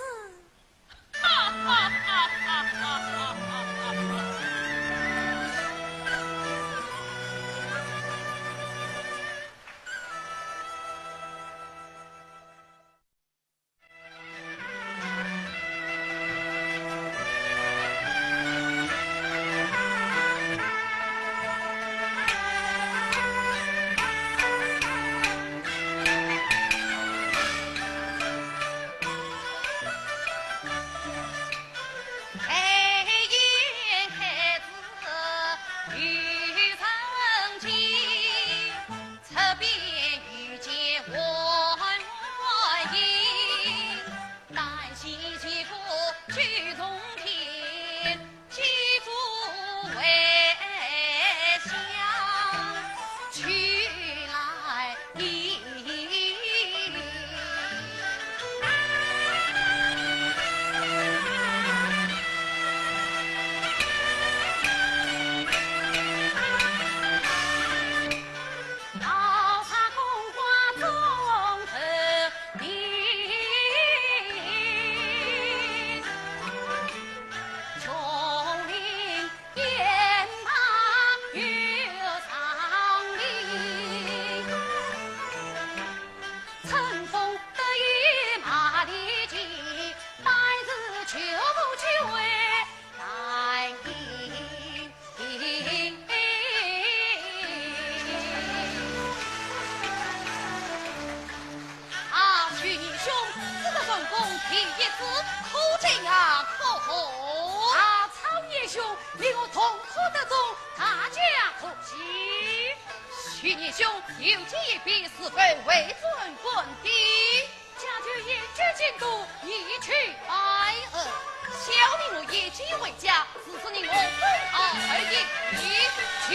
啊，徐义兄，此次成功第一次，可真呀？兄，有计一别，是否回转官邸？家眷言语尽多，一去拜恩。小弟我夜间回家，自是你我分毫而已。请。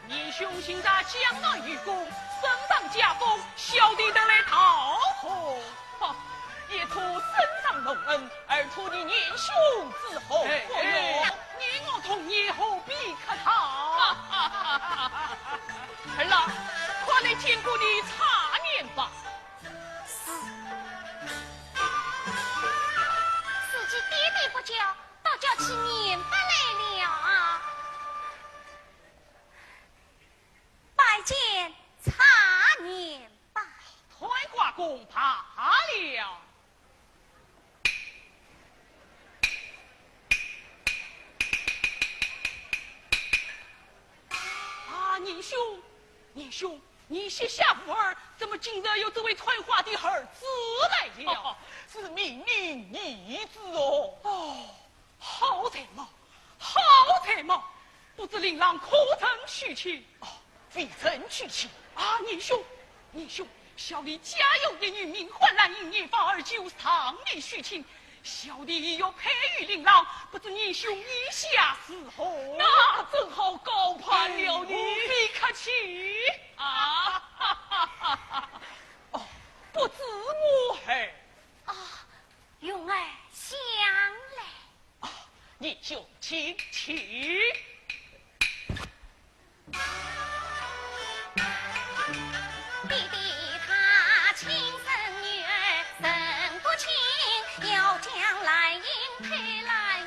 年兄今在江南有功，升上加封，小弟特来道贺。哦，一托圣上隆恩，二托你年兄之厚。哎，哎，你我同年，何必客套？儿啊，快来见过你茶年吧。是。思及爹爹不教，倒叫起年伯来了啊。 拜见茶年伯。退下公罢了。啊，年兄，年兄，你膝下无儿，怎么今日又只会退下的儿子来了？是明明儿子哦。哦， 好才貌，好才貌，不知令郎可曾娶妻？哦，未曾娶妻。啊，年兄，年兄，小弟家有一女，名唤兰英，年方二九，尚未娶亲。小弟欲配与令郎，不知年兄意下如何？那正好高攀了你。哎，何必客气啊？哦，不知我儿。啊， 云儿想来。啊，年兄请，请。爹爹他亲生女儿认不清，要将兰英配兰英。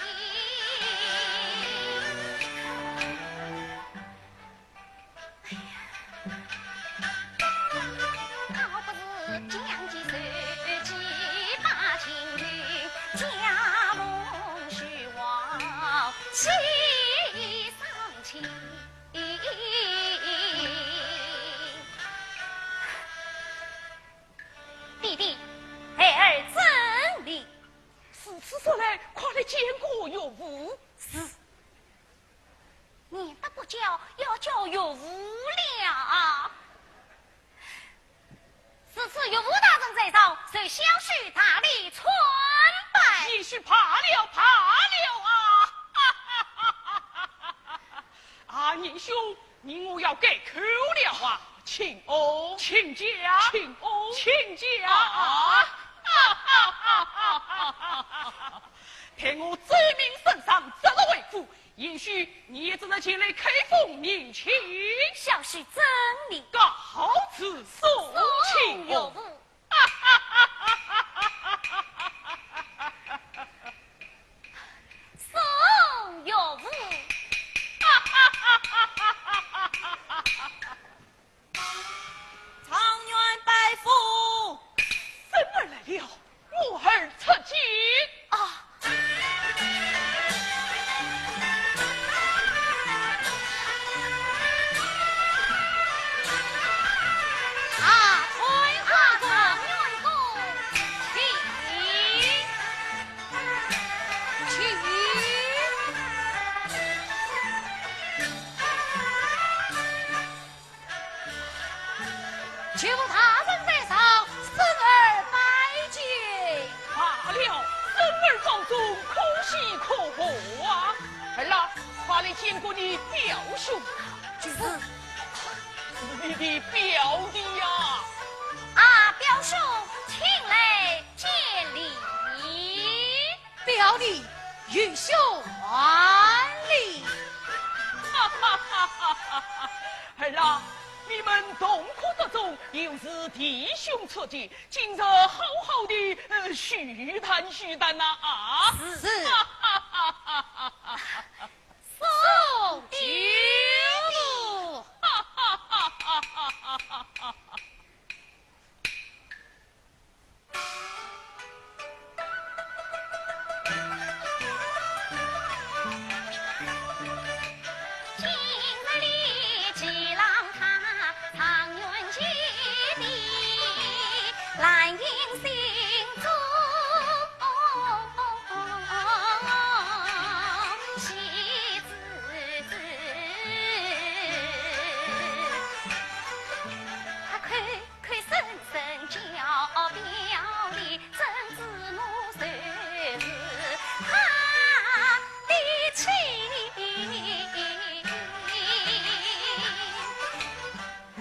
哎呀，倒不如将弟弟，孩儿遵命。如此说来，快来见过岳父。是。 免得不叫，要叫岳父了。如此岳父大人在上，受小婿大礼参拜。也是罢了，罢了啊！啊，年兄，你我要改口了啊！请安，请讲，请安，请讲啊！待我奏明圣上，这个为父， 也许你也只能前来开封迎亲。小婿遵命。告辞，送亲。岳父。送岳父。 状元拜父。孙儿来了，我儿出见。啊。啊，快快，状元公，请，请。 岳父大人在上，孙儿拜见。罢了，孙儿保重，可喜可贺啊！儿啊，快来见过你表兄。就是。你的表弟呀。啊，表兄，请来见礼。 表弟，愚兄还礼。哈哈哈哈哈哈！儿啊，你们同科得中，又是弟兄出见，今日好好的，呃，叙谈叙谈呐，啊！是。哈哈哈哈哈哈！送酒。哈哈哈哈哈哈哈！ 今日里几郎他，状元见地，兰影心中喜滋滋。啊，看 看深深叫表里，怎知我就是他的妻。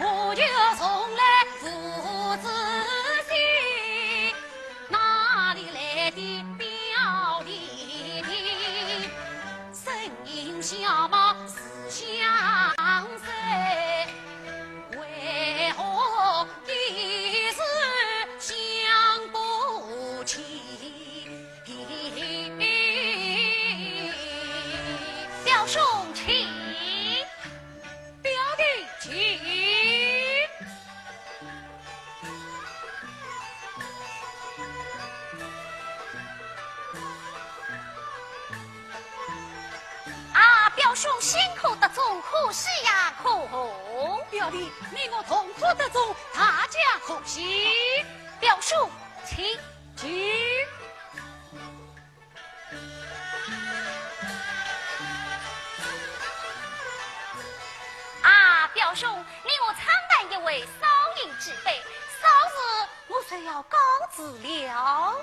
我就从来不知心，哪里来的表弟？身影相貌似相似， 为何一时想不起？表兄请。表弟请。 啊，表兄新科得中，可喜呀，可贺。表弟，你我同科得中，大家可喜。表兄，请。请。啊，表兄，你我参谈一回，少饮几杯，稍事我就要告辞了。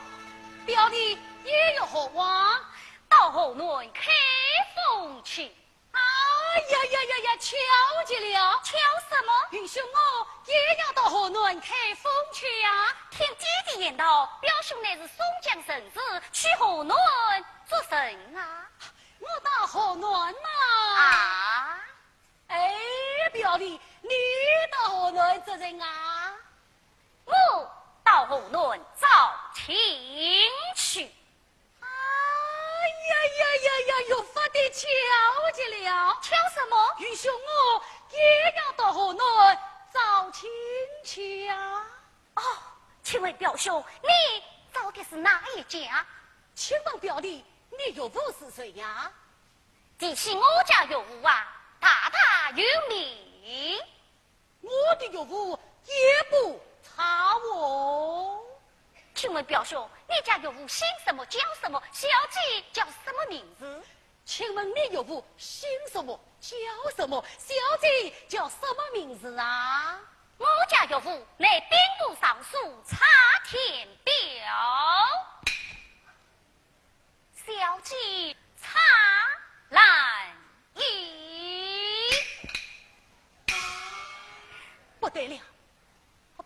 表弟， 意欲何往？到河南开封去。哎呀呀呀呀，巧极了！巧什么？愚兄我也要到河南开封去呀。听爹爹言道，表兄乃是松江人氏，去河南做甚啊？我到河南嘛。啊？哎，表弟，你到河南做甚啊？ 我到河南招亲去。哎呀呀呀呀，越发的巧极了。巧什么？愚兄我也要到河南招亲去呀。哦，请问表兄，你招的是哪一家？请问表弟，你岳父是谁呀？是我家岳父啊，大大有名。我的岳父也不差哦。请问表兄，你家岳父姓什么，叫什么？小姐叫什么名字？请问你岳父姓什么，叫什么？小姐叫什么名字啊？我家岳父乃兵部尚书蔡天彪。 小姐蔡兰英。不得了，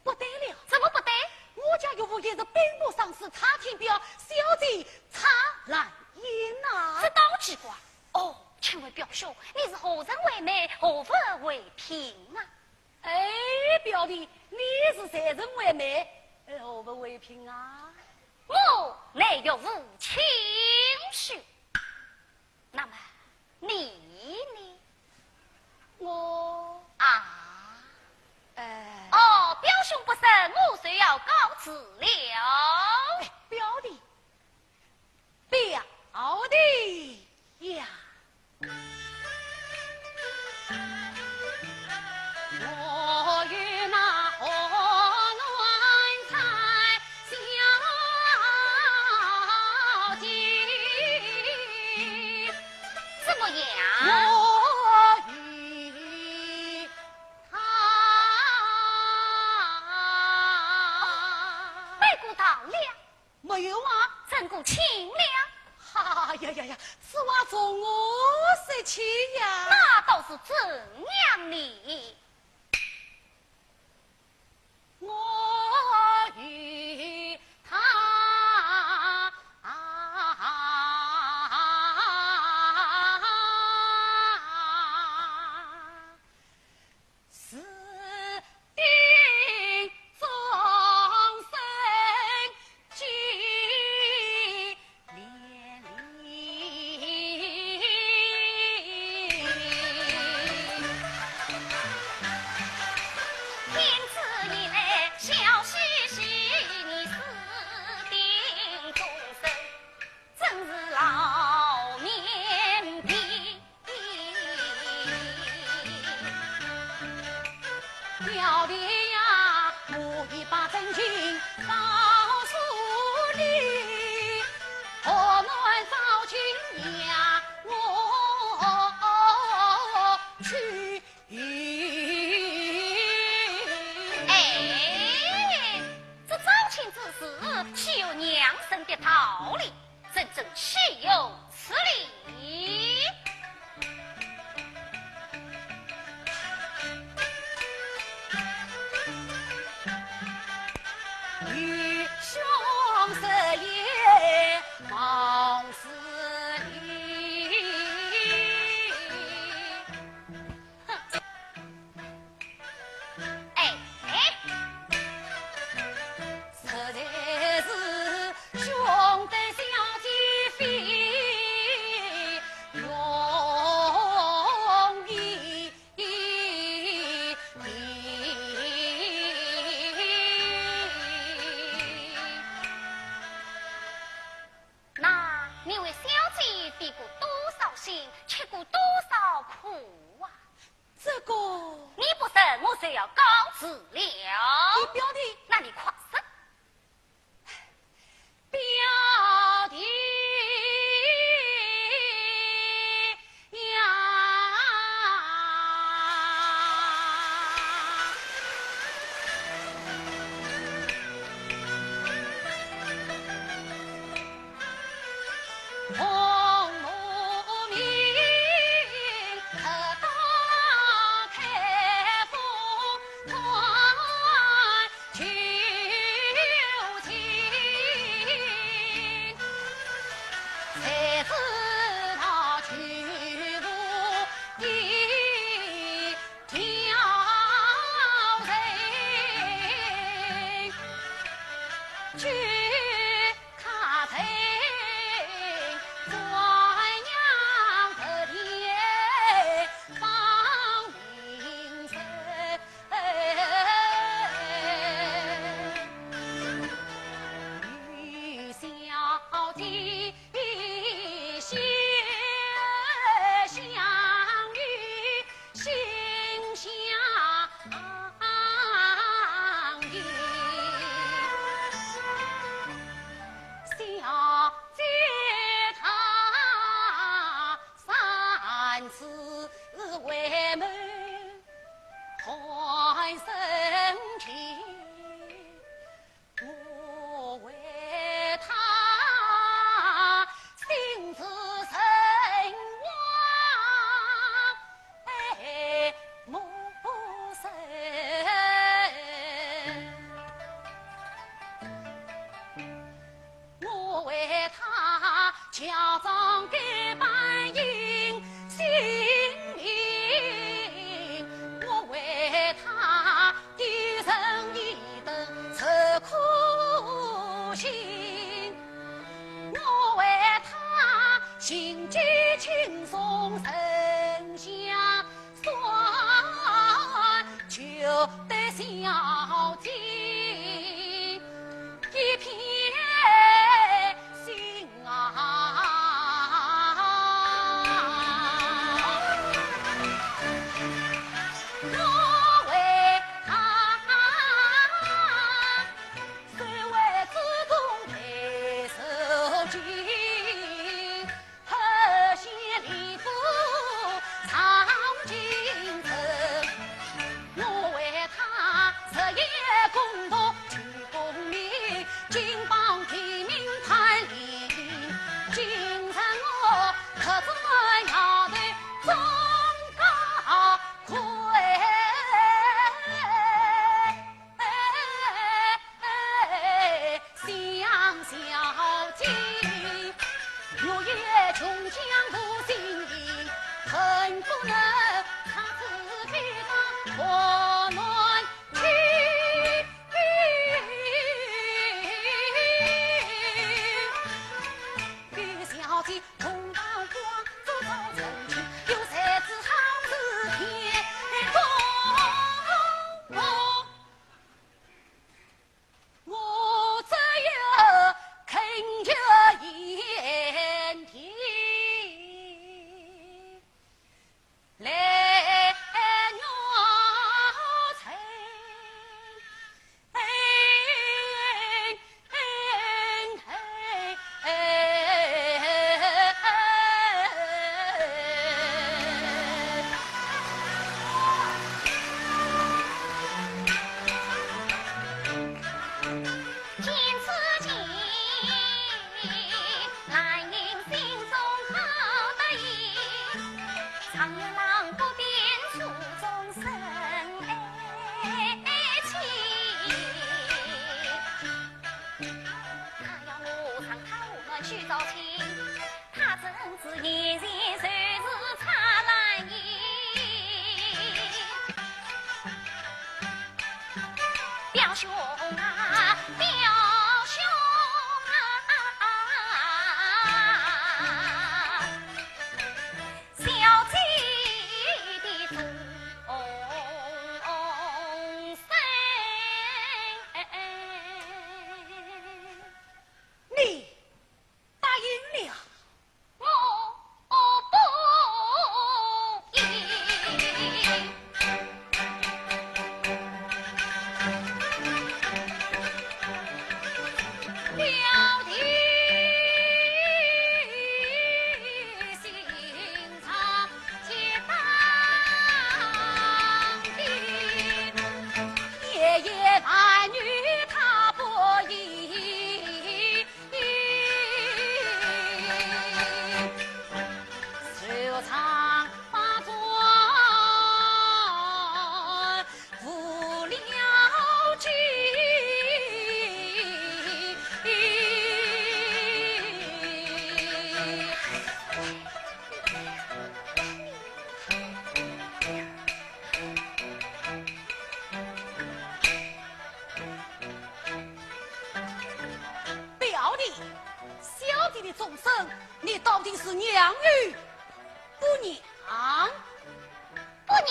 不得了！怎么不得？我家岳父也是兵部尚书蔡天彪，小姐蔡兰英啊。这倒奇怪。哦，请问表兄，你是何人为媒，何物为聘啊？ 哎，表弟，你是谁人为媒，呃，何物为聘啊？我乃岳父亲婿。那么你呢？我……啊。呃……哦，表兄不说，我就要告辞了。哎，表弟， 表弟呀。我有那河南蔡小姐。怎么样？我与她……哦，拜过堂了。 没有啊。真过亲了？哎呀呀呀，此话从何说起呀？那倒是怎样呢？我与她是 定终身结连理。天子以来笑嘻嘻，你是定终身，真是老面皮。 表弟呀，我已把真情告诉你，河南赵青阳我去。哎，这招亲之事，岂有让人的道理？ 真正岂有此理！愚兄是也，貌似你。 哎，哎。实在是兄弟相见非容易。 那你为小姐费过多少心，吃过多少苦啊？这个……你不说，我就要告辞了。你表弟……那你快说。表弟呀。是为谋害生情，我为他心如神往，爱莫深。 我为他乔装改扮迎新迎，我为他一人一灯受苦刑，我为他行迹轻松神香 算，就得小姐一片心啊。我为他，虽为主动配受尽， 何须礼部上京城，我为他日夜攻读求功名，金榜题名攀连。今日我客转摇头终告归。 想小姐，我也穷乡苦心人，恨不能插翅飞到火暖去。与小姐同到广州做成亲，有才子好似天公。 我只有恳求贤弟来援衬。见此情，兰英心中好得意，常言郎不变曲中生，哎，哎，情。他要我上他屋门去招亲， 他怎知眼前就是差兰英。表兄啊，表兄啊，小姐的终身。你 答应了。我不应。表弟心肠 结当的，夜夜伴与他不移。愁肠百转无了期。 表弟，小姐的终身，你到底是让与不让？不让。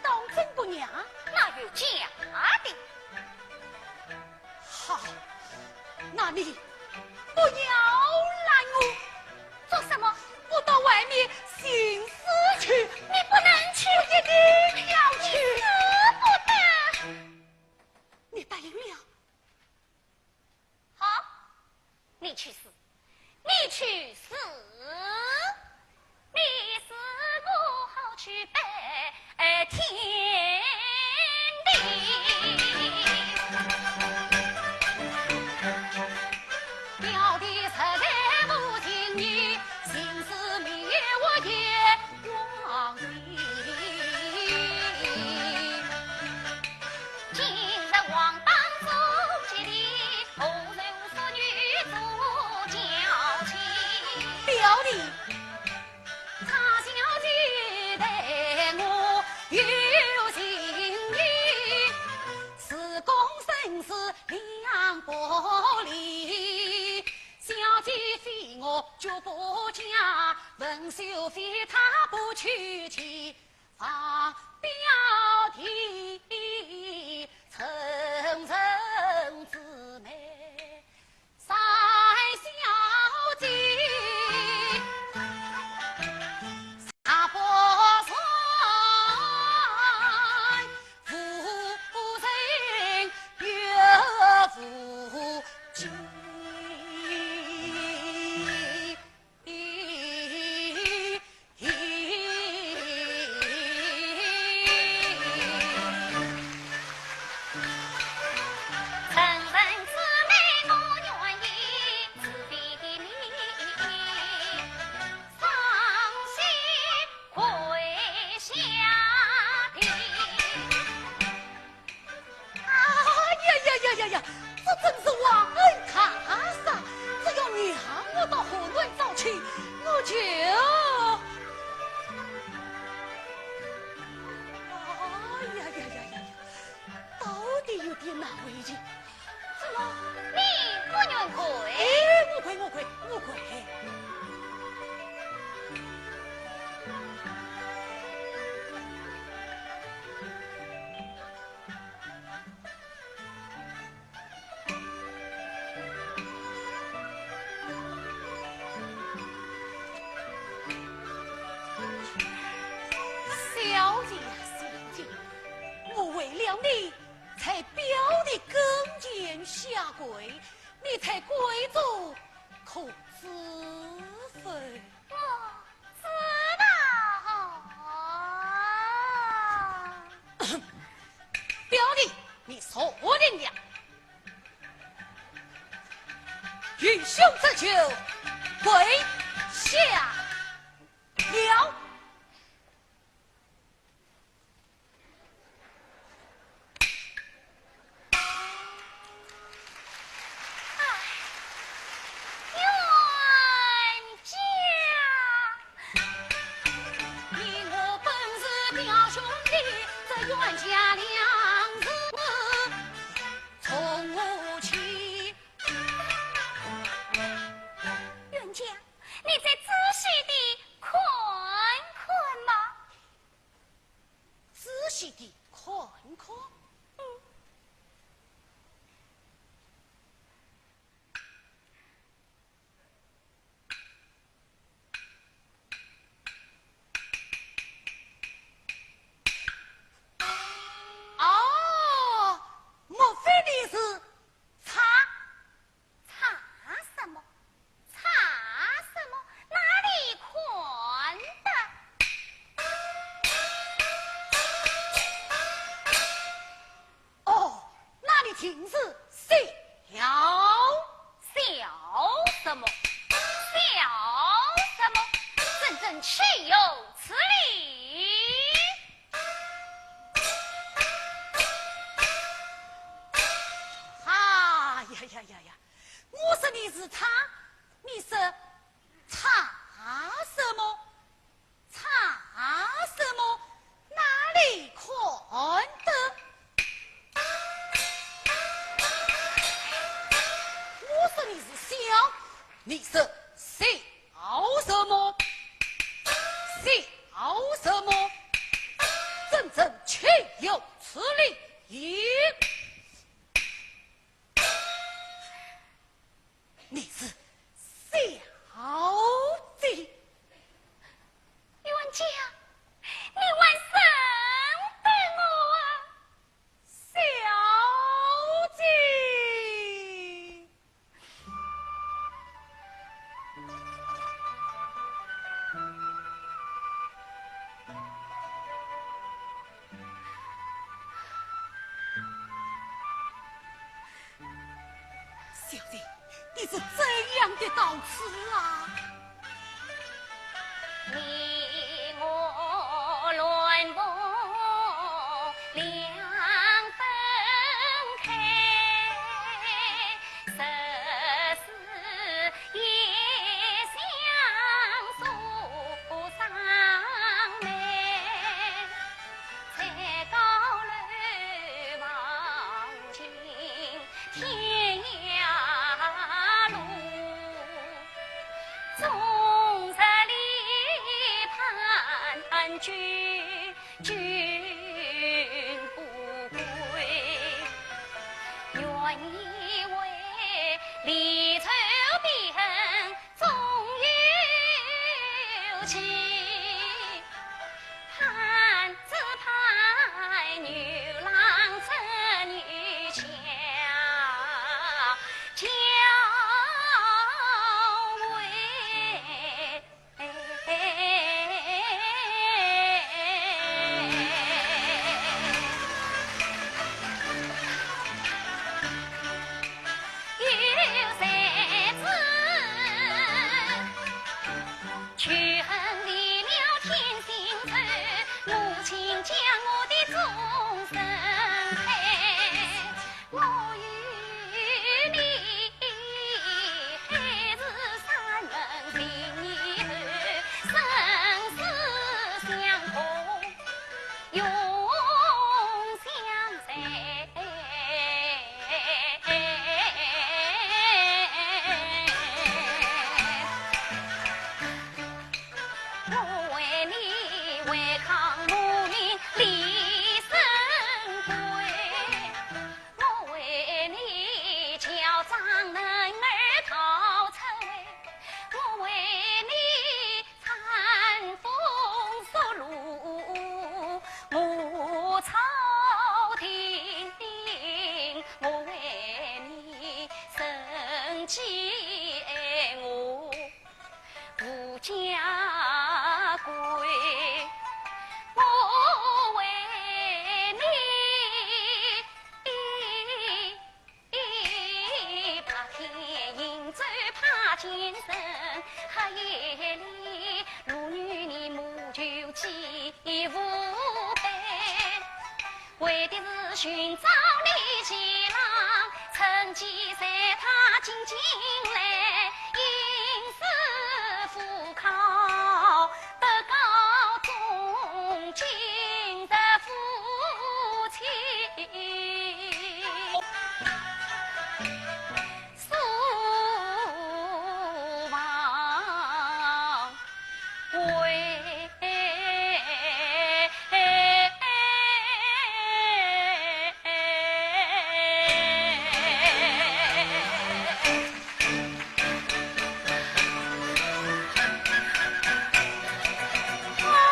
当真不让？哪有假的？ 好，那你不要拦我。做什么？我到外面寻死去。你不能去。我一定要去。你死不得。你答应了？好，你去死，你去家，文秀妃她不娶妻，放表弟成人之美。三小姐，她不算，无人也无己。 哎呀呀呀呀呀，这真是忘恩大嫂！只要让我到河南找亲，我就……哎呀呀呀呀呀，到底有点难为情。怎么，你不愿跪？哎，我跪，我跪，我跪。 小姐呀，小姐，我为了你，在表弟跟前下跪，你在跪中可知否？ 我知道。表弟，你说定了。愚兄这就跪下了。 哎，冤家！你我本是表兄弟，这冤家两字从何起？冤家，你再仔细地看看嘛。 仔细地看看。嗯。哦，莫非你是蔡 蔡什么？蔡什么？哪里看得？哦，那你定是笑。笑什么？笑什么？真正岂有此理！ 啊呀呀呀呀！我说你是蔡，你说蔡什么？蔡什么？哪里看得？我说你是笑，你说笑什么？笑什么？真正岂有此理！ 你是小姐。冤家，你还认得我啊？小姐。 小姐，你是怎样的到此啊？你我乱梦两分开，十四 夜香诉上梅，才高楼望尽天涯路，终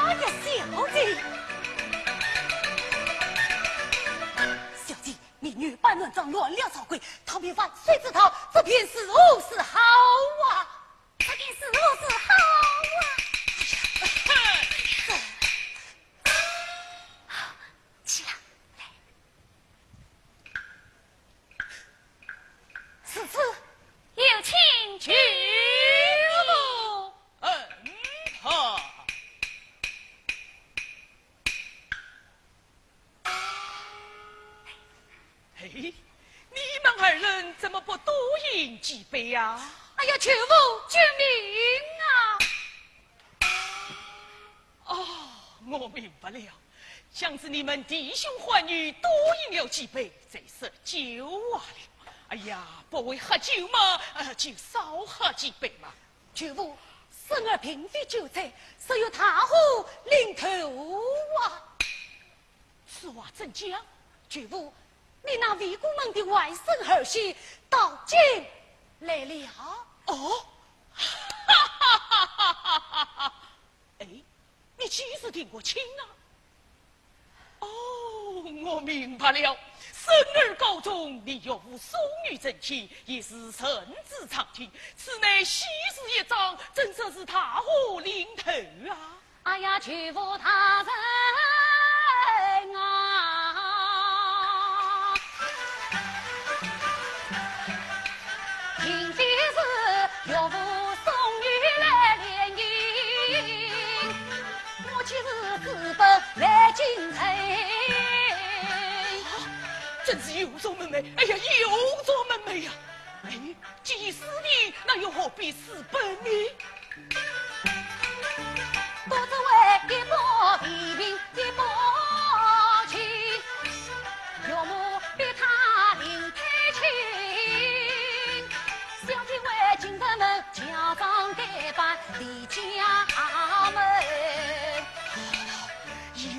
哎呀，小姐，小姐，民女白鸾帐乱了朝规，逃避万岁之道，这便如何是好啊？这便如何是好啊？起来，来。 此次有请舅父。嗯，好。嘿，你们二人怎么不多饮几杯啊？哎呀，舅父，救命啊！ 哦，我明白了，想是你们弟兄唤女多饮了几杯，才说酒话了。哎呀，不会喝酒嘛，呃，就少喝几杯嘛。舅父，孙儿并非酒醉，是有大祸临头啊。 此话怎讲？舅父，你那未过门的外甥儿媳到京来了。哦，哈哈哈哈哈哈！哎，你几时定过亲啊？哦，我明白了。孙儿高中，你岳父送女成亲，也是顺子成亲，此乃喜事一桩，怎说是大祸临头啊？ 哎呀，舅父大人啊，定的是岳父送女来联姻，我既是私奔来京城。真是有辱门楣，哎呀，有辱门楣呀！哎，既是私的，那又何必私奔呢？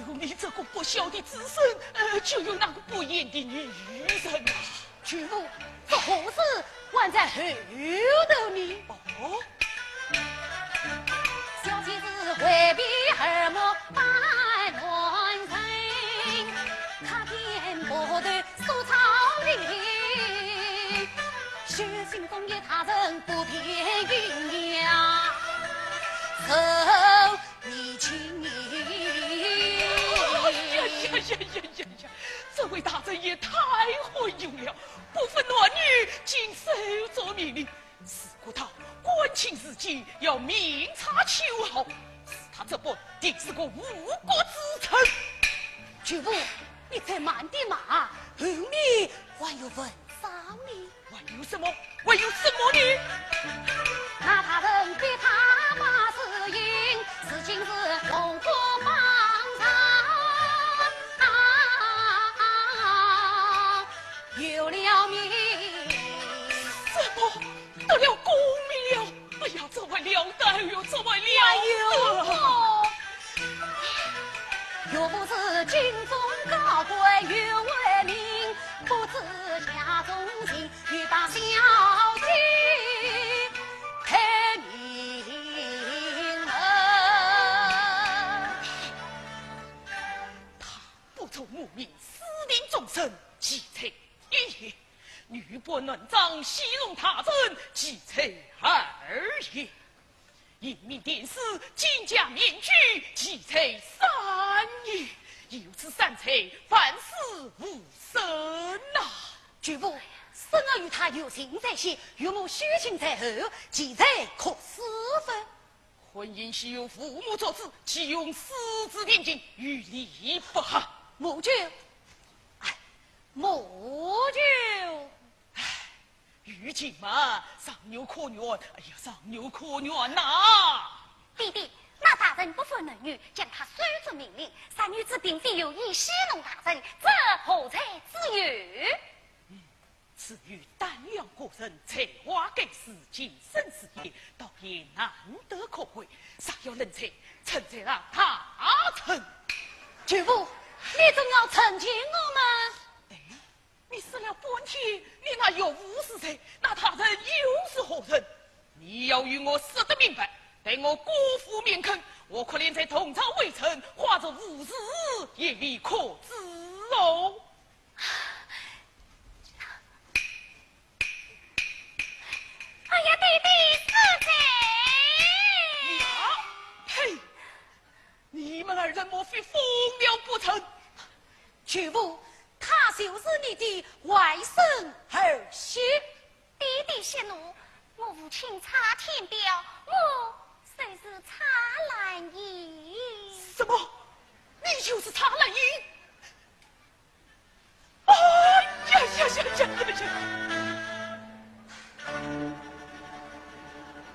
有你这个不孝的子孙，呃，就有那个不贤的女人啊。 舅父，这祸事还在后头呢。哦？小姐是未必耳目半乱人，看见不得说操心，手心中一他人不便应呀，受你情。呀呀呀呀呀！这位大人也太昏庸了，不分男女，竟手作命令。 自古道，官亲如己，要明察秋毫，似他这般，定是个误国之臣。舅父，你再慢点嘛，后面还有文章呢。还有什么？还有什么呢？那大人逼他把字印，如今是龙虎榜上有了名。什么？ 得了功名了。哎呀，这还了得哟，这还了得！哎呦，我岳父是进封高官，有威名，不知家中情，欲把小姐配名门。他不从母命，私定终身，岂在一言。 女扮男装戏弄他人，岂在二言。英名殿试，金甲面具，岂在三言。有此三才，万死无生呐！舅父，生儿与他有情在先，岳母许亲在后，其才可是否？ 婚姻须由父母作主，岂容私自定情，于理不合。母舅，哎，母舅。唉，如今嘛，尚有可原，哎呀，尚有可原呐！爹爹，那大人不分男女，将他手作命令，三女子并非有意戏弄大人，这何罪之有？ 此女胆量过人，才华盖世，近身试验，倒也难得可贵，若要人才，臣才让她成。舅父，你总要成全我们。哎，你说了半天，你那岳父是谁？那大人又是何人？你要与我说得明白，待我过府面恳，我可怜在同朝微臣，化作无字，也未可知哦。 哎呀，爹爹，是谁？呀，呸！你们二人莫非疯了不成？舅父，她就是你的外甥儿媳。爹爹息怒，我无亲插天表，我就是插兰英。什么？你就是插兰英？ 哎呀呀呀呀呀呀！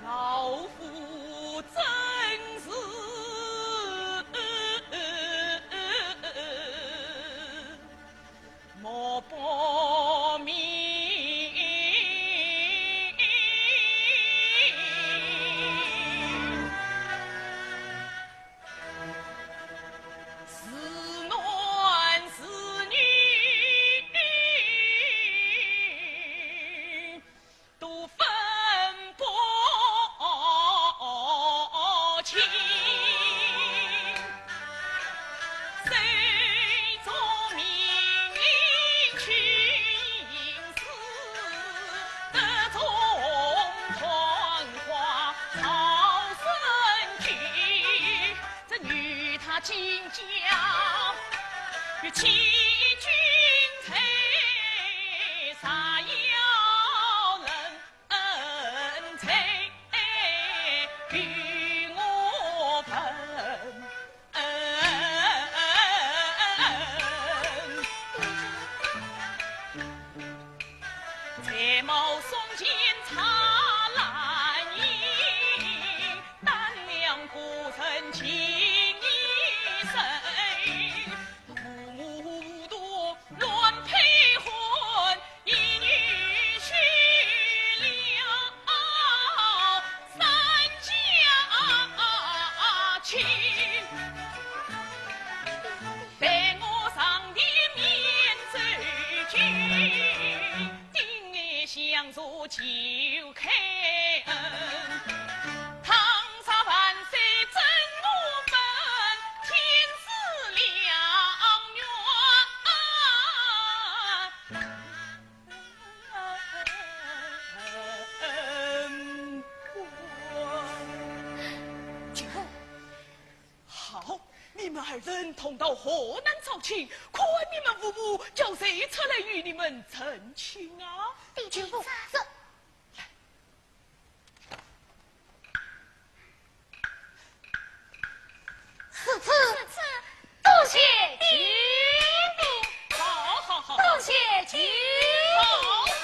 老夫真是莫不明。 是男是女都分不清。谁中名名去 得中团花好生趣，这女她今朝与欺君罪，啥要人在与我分。 才貌双全插兰英，胆量过人情意深。糊糊涂涂乱配婚，一女去了 三家亲，待我上殿面奏请，定相助求开恩。倘若万岁准我你们二人同到河南招亲，看你们父母叫谁出来与你们成亲啊？弟子不。这。如此，如此，多谢舅母。好好好，多谢舅母。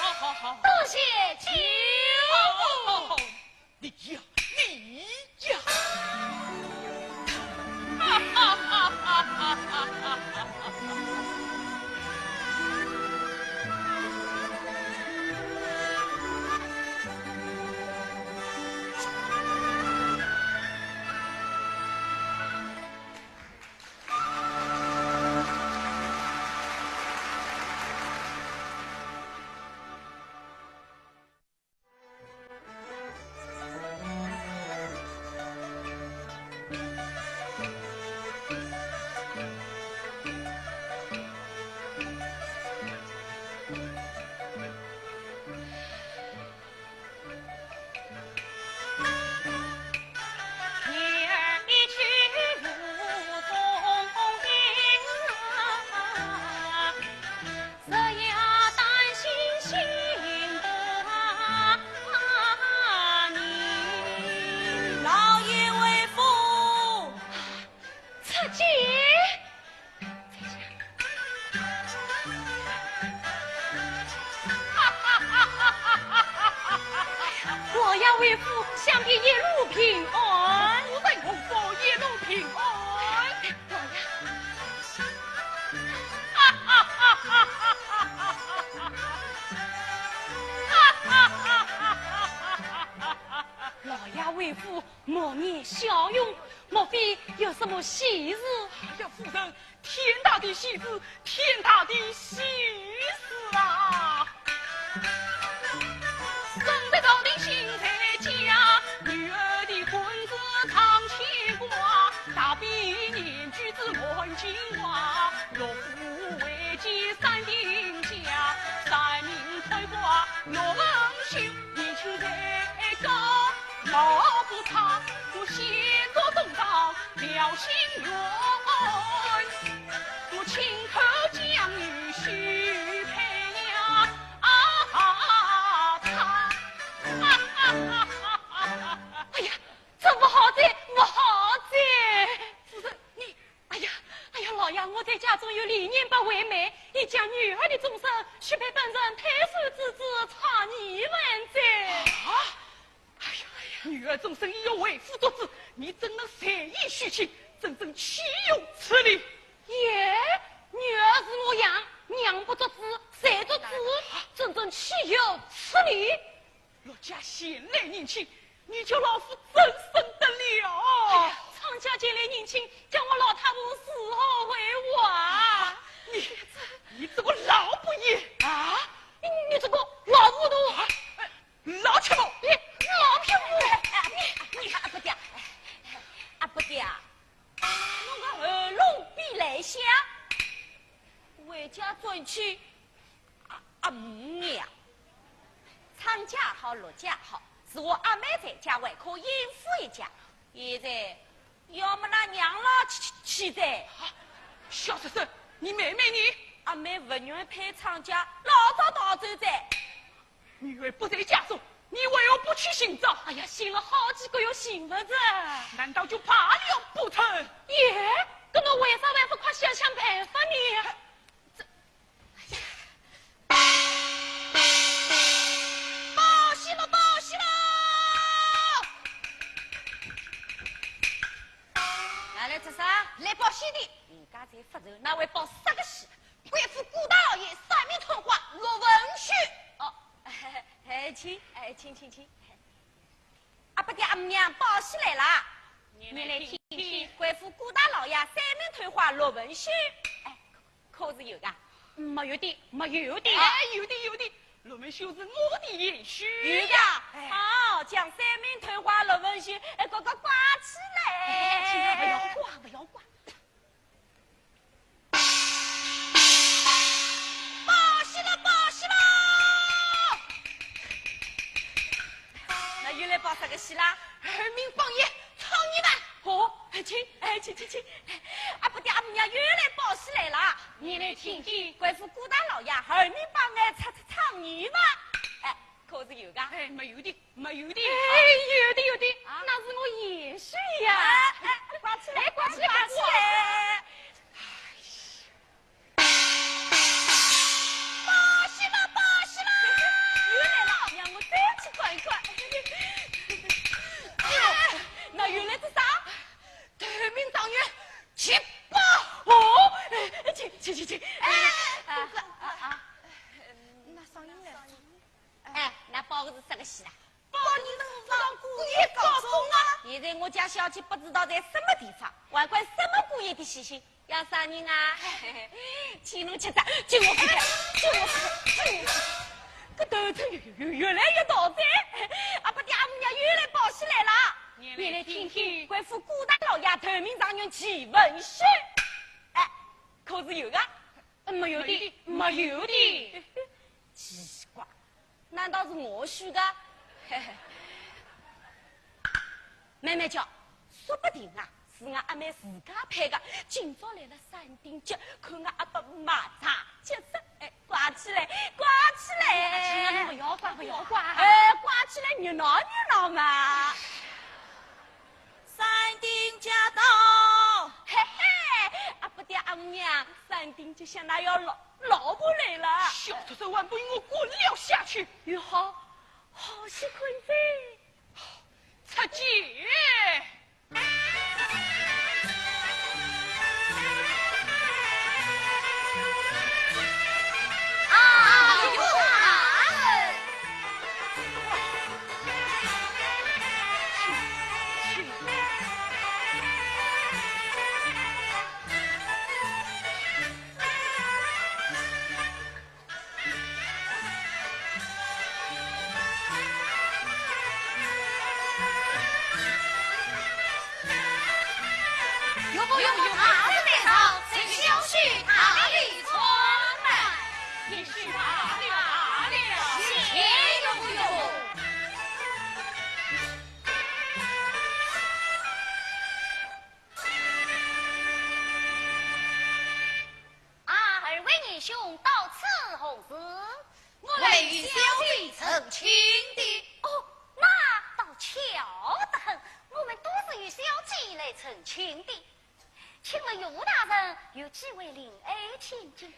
好好好好，多谢舅母。好好好。你呀，你呀！哈哈哈哈哈哈！老爷回府。出见。老爷回府，想必一路平安。夫人回府，一路平安。老爷。老爷回府，满面笑容，莫非有什么喜事？哎呀，夫人，天大的喜事，天大的喜事啊！生得朝廷新在家，女儿的官职唱牵挂，大比年举子满京华，六府为妻三定家，三名推挂六文绣，年轻才高。 老夫他，我先做东道表心愿，我亲口将你许配了啊他。哎呀，这不好哉，不好哉！夫人，你，哎呀，哎呀，老爷，我在家中有理念不违背，已将女儿的终身许配本城太守之子蔡琰文哉。啊？ 哎呀，哎呀，女儿终身已由为父作主，你怎能随意许亲？真正岂有此理！耶，女儿是我养，娘不作主，谁作主？真正岂有此理！陆家闲来人亲，你叫老夫怎生得了？哎呀，昌家前来迎亲，叫我老太婆伺候回话。你，你这个老不义！啊？你，你这个老糊涂！啊，老匹夫！你老匹夫！你，你阿伯爹，阿伯爹，侬个喉咙比来响，回家转去阿阿姆娘。昌家好，陆家好，是我阿妹在家还可应付一家。现在要么㑚娘老去去去哉。小畜生，你妹妹呢？阿妹不愿配昌家，老早逃走哉。 女儿不在家中，你为何不去寻找？哎呀，寻了好几个月寻不着。难道就罢了不成？耶，搿侬为啥还不快想想办法呢？这，哎呀，报喜了，报喜了！哪来这啥？来报喜的。人家在发愁，哪会报啥个喜？ 贵府顾大老爷三名推挂陆文绣。哦，哎，请，哎，请请请。阿伯爹阿姆娘，报喜来啦！你来听听。贵府顾大老爷三名推挂陆文绣，哎，可是有个？没有的，没有的。哎，有的有的，陆文绣是我的贤婿。有个？哎，好，将三名推挂陆文绣，哎，乖乖挂起来。哎，请他不要挂，不要挂。 报喜了，报喜了！那又来报啥个喜啦？二名榜眼，唱一段。哦，请，哎，请请请。娘又来报喜来了。你来听听。贵府顾大老爷后面帮俺唱唱唱戏嘛。哎，可是有个？哎，没有的，没有的。哎，有的，有的。啊？那是我贤婿呀。哎，哎，挂起来，哎，挂起来，挂起来。挂起来。 报喜了，报喜了！又来了，让我再去看一看。哎呦，那又来只啥？头名状元，七宝。哦，哎，请，请，请，请。哎，啊，啊，啊。那赏银来了。哎，那报个是啥个喜啦？ 报你是武当姑爷高中啊！现在我家小姐不知道在什么地方，还管什么姑爷的喜讯，要啥人啊？请侬吃饭，请我吃饭，请我吃饭，请我吃饭。搿头疼越，越，越来越大哉。阿不爹阿姆娘又来报喜来了。你来听听。贵府顾大老爷头名状元齐文秀。哎，可是有个？ 没有的，没有的。奇怪，难道是我许的？慢慢叫，说不定啊，是俺阿妹自家配的。今朝来了三鼎酒，看俺阿爸卖茶接生。哎，挂起来，挂起来！哎，不要挂，不要挂。哎，挂起来，热闹热闹嘛。 三鼎驾到。嘿嘿，阿不爹阿姆娘，三鼎酒想那要老，老婆来了。小畜生还不与我滚了下去！哟好，好些困哉。出去。啊，有啊。 岳父，岳母大人在上，请小婿大礼参拜。小婿大礼，大礼。谢岳父，岳母。啊，二位仁兄到此何事？ 我来与小姐成亲的。哦，那倒巧得很，我们都是与小姐来成亲的。请问岳父大人有几位令爱千金？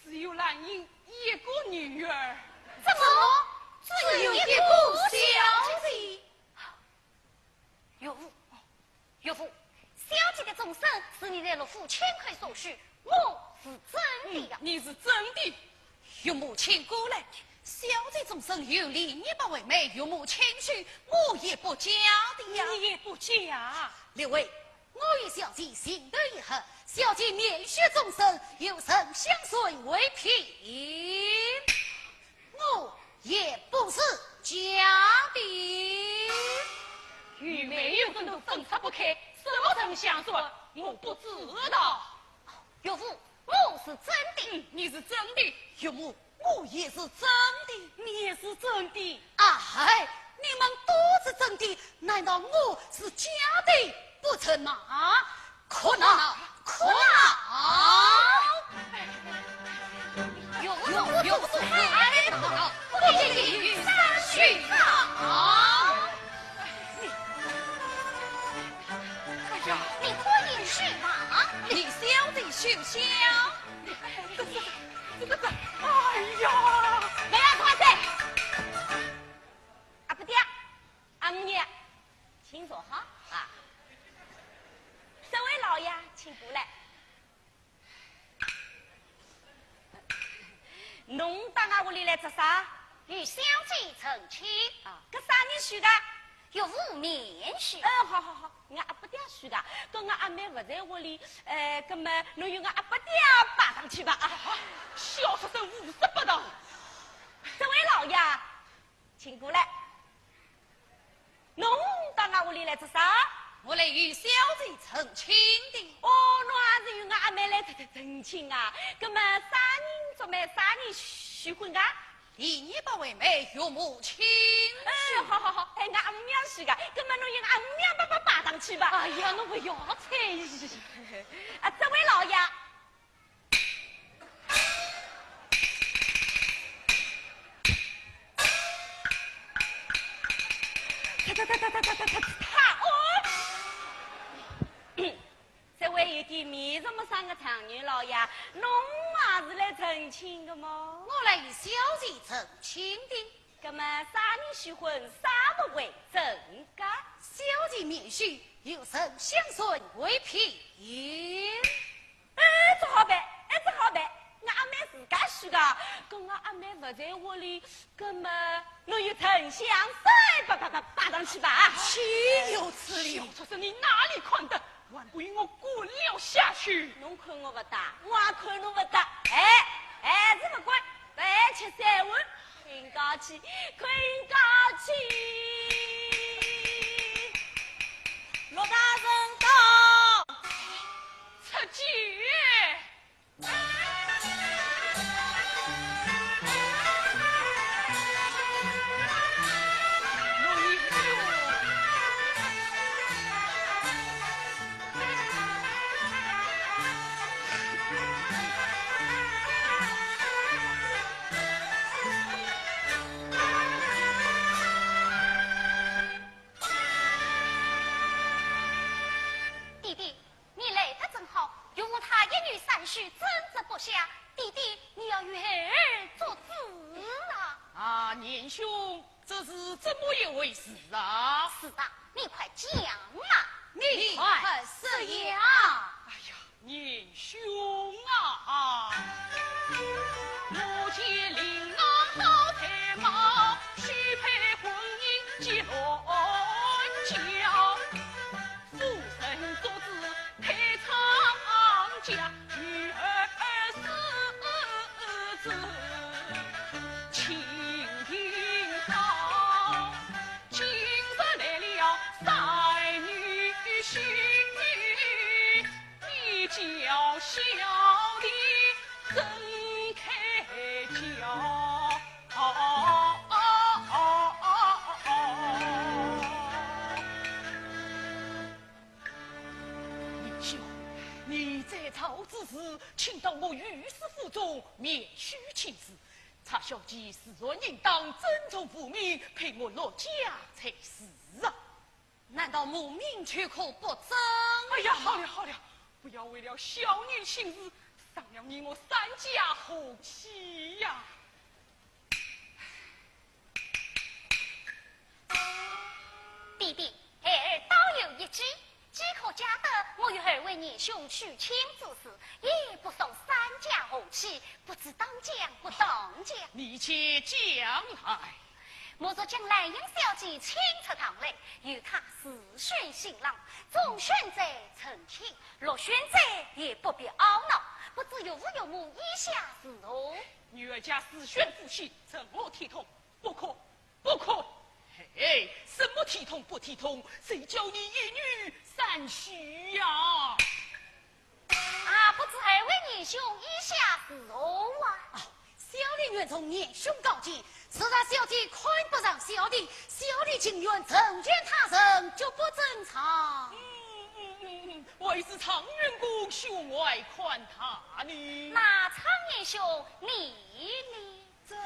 只有兰英一个女儿。怎么？只有一个小姐？ 岳父，岳父，小姐的终身是你在陆府亲口所许，我是真的呀。嗯，你是真的。岳母，请过来。小姐终身有礼，你不为媒，岳母亲许，我也不假的呀。你也不假。列位，我与小姐情投意合，小姐面许终身，有沉香水为凭。 我也不是假的。与媒有分都分拆不开，什么沉香水，我不知道。岳父，我是真的。嗯，你是真的。岳母，我也是真的。你也是真的。哎，你们都是真的，难道我是假的不成吗？ 可恼，可恼！岳父，岳父，哎，不可恼，不可以与三许闹。哎呀，你可以去吧。你小姐休想。这个，这个，哎呀！不要说话。阿不爹，阿姆娘，请坐好啊。这位老爷，请过来。 侬到俺屋里来做啥？与小姐成亲。啊，搿啥人许个？岳父面许。嗯，好好好，俺阿不爹许个，搿俺阿妹勿在屋里，呃，搿么侬与俺阿不爹拜堂去吧啊。啊，小畜生胡说八道。这位老爷，请过来。 侬到俺屋里来做啥？我来与小姐成亲的。哦，侬也是与俺阿妹来成，成，成亲啊？搿么啥人做媒，啥人许婚啊？第二百位美玉母亲。哎，好好好，哎，俺阿姆娘去个，搿么侬与俺阿姆娘拜拜拜堂去吧。哎呀，侬勿要睬伊。啊，这位老爷。他他他他他他他他他哦！ 这位有点面熟陌生的丈人老爷，侬也是来成亲的吗？我来与小姐成亲的。那么啥人许婚，啥物为证个？小姐面许，有人相送为凭。哎，这好办，哎，这好办，俺阿妹自家许个，搿俺阿妹勿在屋里，那么侬与丞相拜拜拜拜拜堂去吧。岂有此理！小畜生，你哪里看得？ 还不与我滚了下去！侬看我勿得，我也看侬勿得。哎，哎，是勿管，饭吃三碗，困觉去，困觉去。陆大人到。出去。 弟弟， 你来得正好，岳父他一女三婿争执不下，弟弟，你要为儿做主啊！啊，年兄，这是怎么一回事啊？是的，你快讲啊！你快说呀！哎呀，年兄啊！ 年兄，你在朝之时，请到我御史府中面许亲事。差小姐自然应当遵从父命，配我陆家才是啊。 难道母命就可不遵？哎呀，好了好了，不要为了小女亲事，伤了你我三家和气呀！弟弟，孩儿倒有一计，既可解得我与二位年兄娶亲之事，也不伤三家和气，不知当讲不当讲？你且讲来。 莫若将兰英小姐请出堂来，由她自选新郎，中选者成亲，落选者也不必懊恼，不知岳父岳母意下如何？女儿家自选夫婿，怎么体统？不可，不可！嘿，什么体统不体统？谁叫你一女三婿呀？ 啊，不知二位年兄意下如何啊？哦，小弟愿从年兄高见，自然小姐看不上小弟，小弟情愿成全他人，绝不争长。嗯，嗯，嗯，嗯，为是常元公胸怀宽大呢。那常年兄，你呢？这，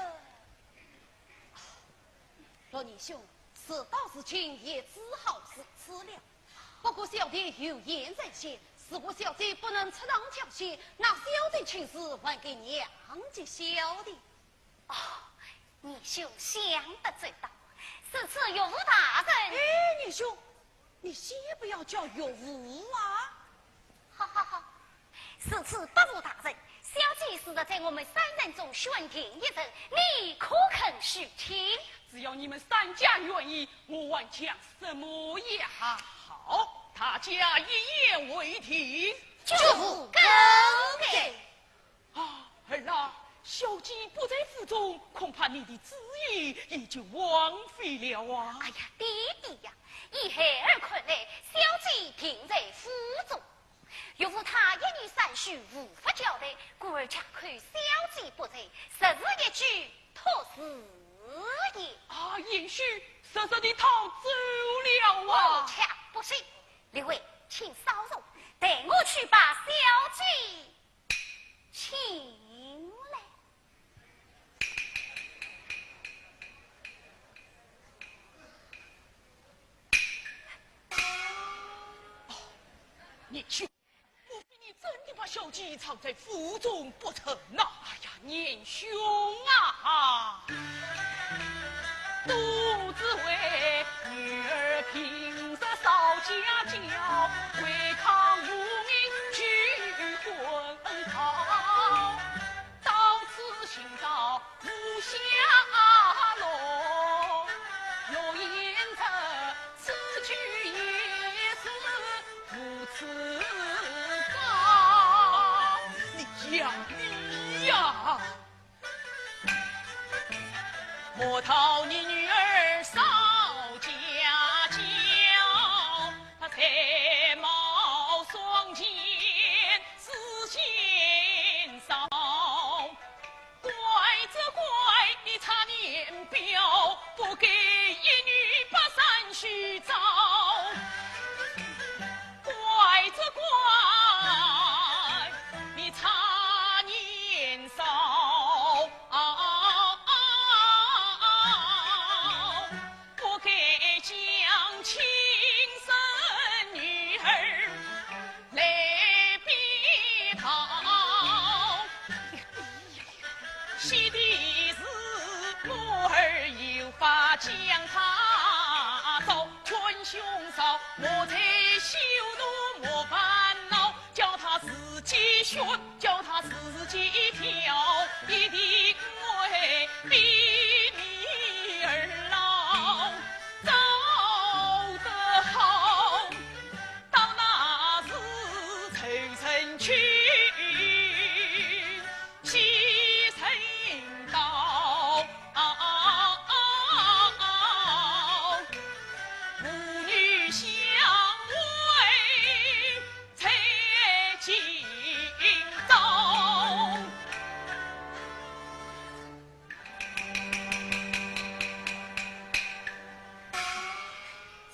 陆年兄，事到如今，也只好如此了。 不过小弟有言在先，如果小姐不能出堂交亲，那小姐亲事还给娘及小弟。哦，年兄想得周到，如此岳父大人。哎，年兄，你先不要叫岳父啊。好好好，如此岳父大人，小姐是在我们三人中选定一人，你可肯许亲？只要你们三家愿意， 我还讲什么呀？好，大家一言为定。岳父更改。啊，儿啊，小姐不在府中，恐怕你的主意也就枉费了啊。哎呀，爹爹呀，依孩儿看来，小姐定在府中。岳父他一女三婿无法交代，故而借口小姐不在，实是一举托事也。啊，贤婿实实地逃走了啊！不听不信，李卫，请稍坐，待我去把小姐请来。贤婿，莫非你真的把小姐藏在府中不成呐？哎呀，贤兄啊！你呀，你呀！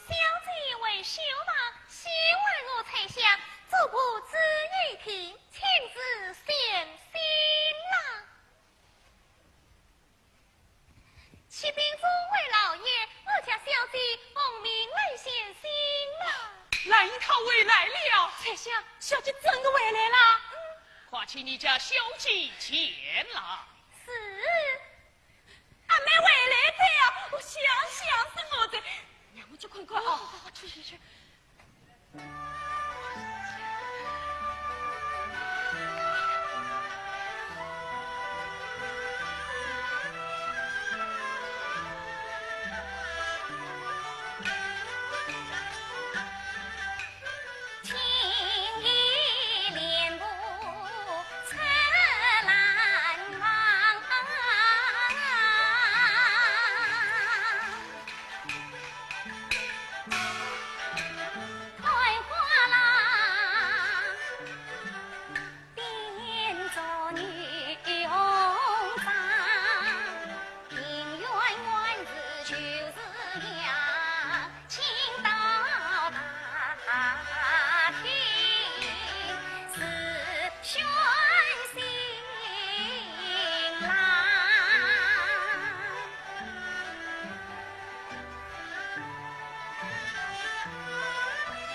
小姐为秀貌，喜欢我才想，做个仔细听，请仔细想啦。启禀诸位老爷，我家小姐奉命来献信啦。兰英她回来了。翠香，小姐真的回来了。快请你家小姐前来。是。 阿妹回来哉啊！我想想是我的，让我去看看啊。去去去。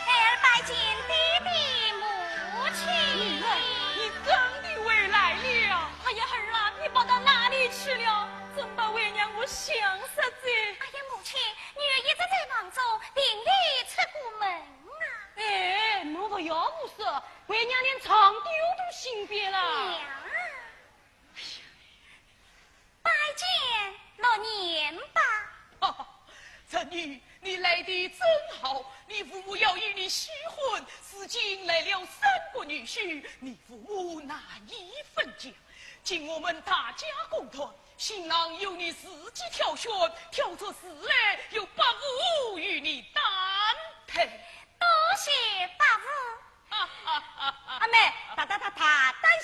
孩儿拜见爹爹母亲。你真的回来了？哎呀，孩儿啊，你跑到哪里去了？真把为娘我想煞哉。哎呀，母亲，女儿一直在房中，并未出过门啊。哎，侬不要胡说，为娘连床垫都新变了。娘啊！ 拜见六年伯。侄女，你来得正好，你父母要与你许婚，如今来了三个女婿，你父母难以分解。经我们大家公断，新郎由你自己挑选，挑出时来由伯父与你担配。多谢伯父。阿妹，大大大大，担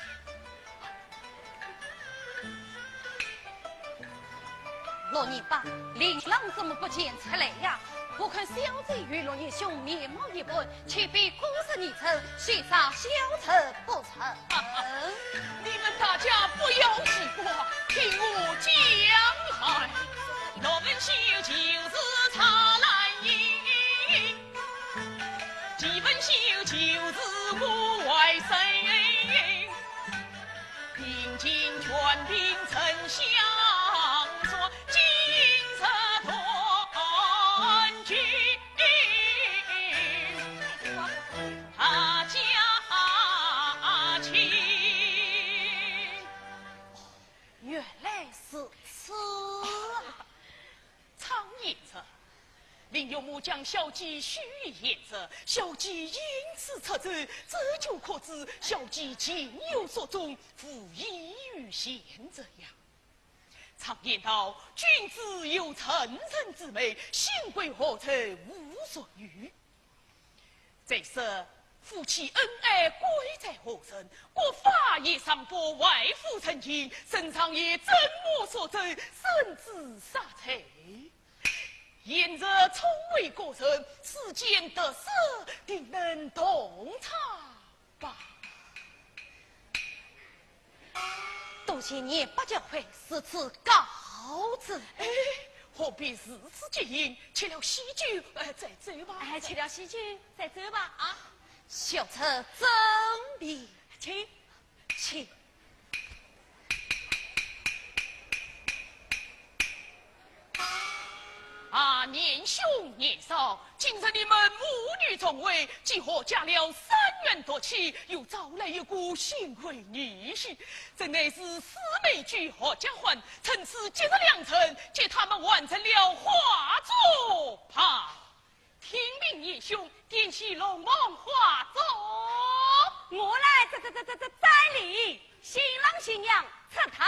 六年半，令郎怎么不见出来呀？我看小姐与六年兄面貌一般，岂比古时女子，谁知小侄不成？你们大家不要奇怪，听我讲来。六分袖就是蔡兰英，七分袖就是我外甥。 平定权柄丞相说，今日团聚大家亲。原来如此。常言说， 林岳母将小姐许于贤侄，小姐因此出走，这就可知小姐情有所钟，无意于贤侄呀。常言道，君子有成人之美，幸亏何侄无所欲。再说，夫妻恩爱贵在何人？国法也尚不外乎人情，圣上也怎么说这圣旨杀才？ 贤侄聪慧过人，世间得失定能洞察吧。多谢贤侄教诲，如此告辞。哎，何必如此急行？吃了喜酒，呃，再走吧。哎，吃了喜酒再走吧。啊，小侄遵命。请。 请。啊，年兄年嫂，今日你们母女重会，既阖家了三员夺妻，又招来一个新婚女婿，真乃是四媒居阖家欢，趁此吉日良辰，给他们完成了花烛吧。 听凭年兄点起龙凤花烛。我来这这这这这这里，新郎新娘出堂。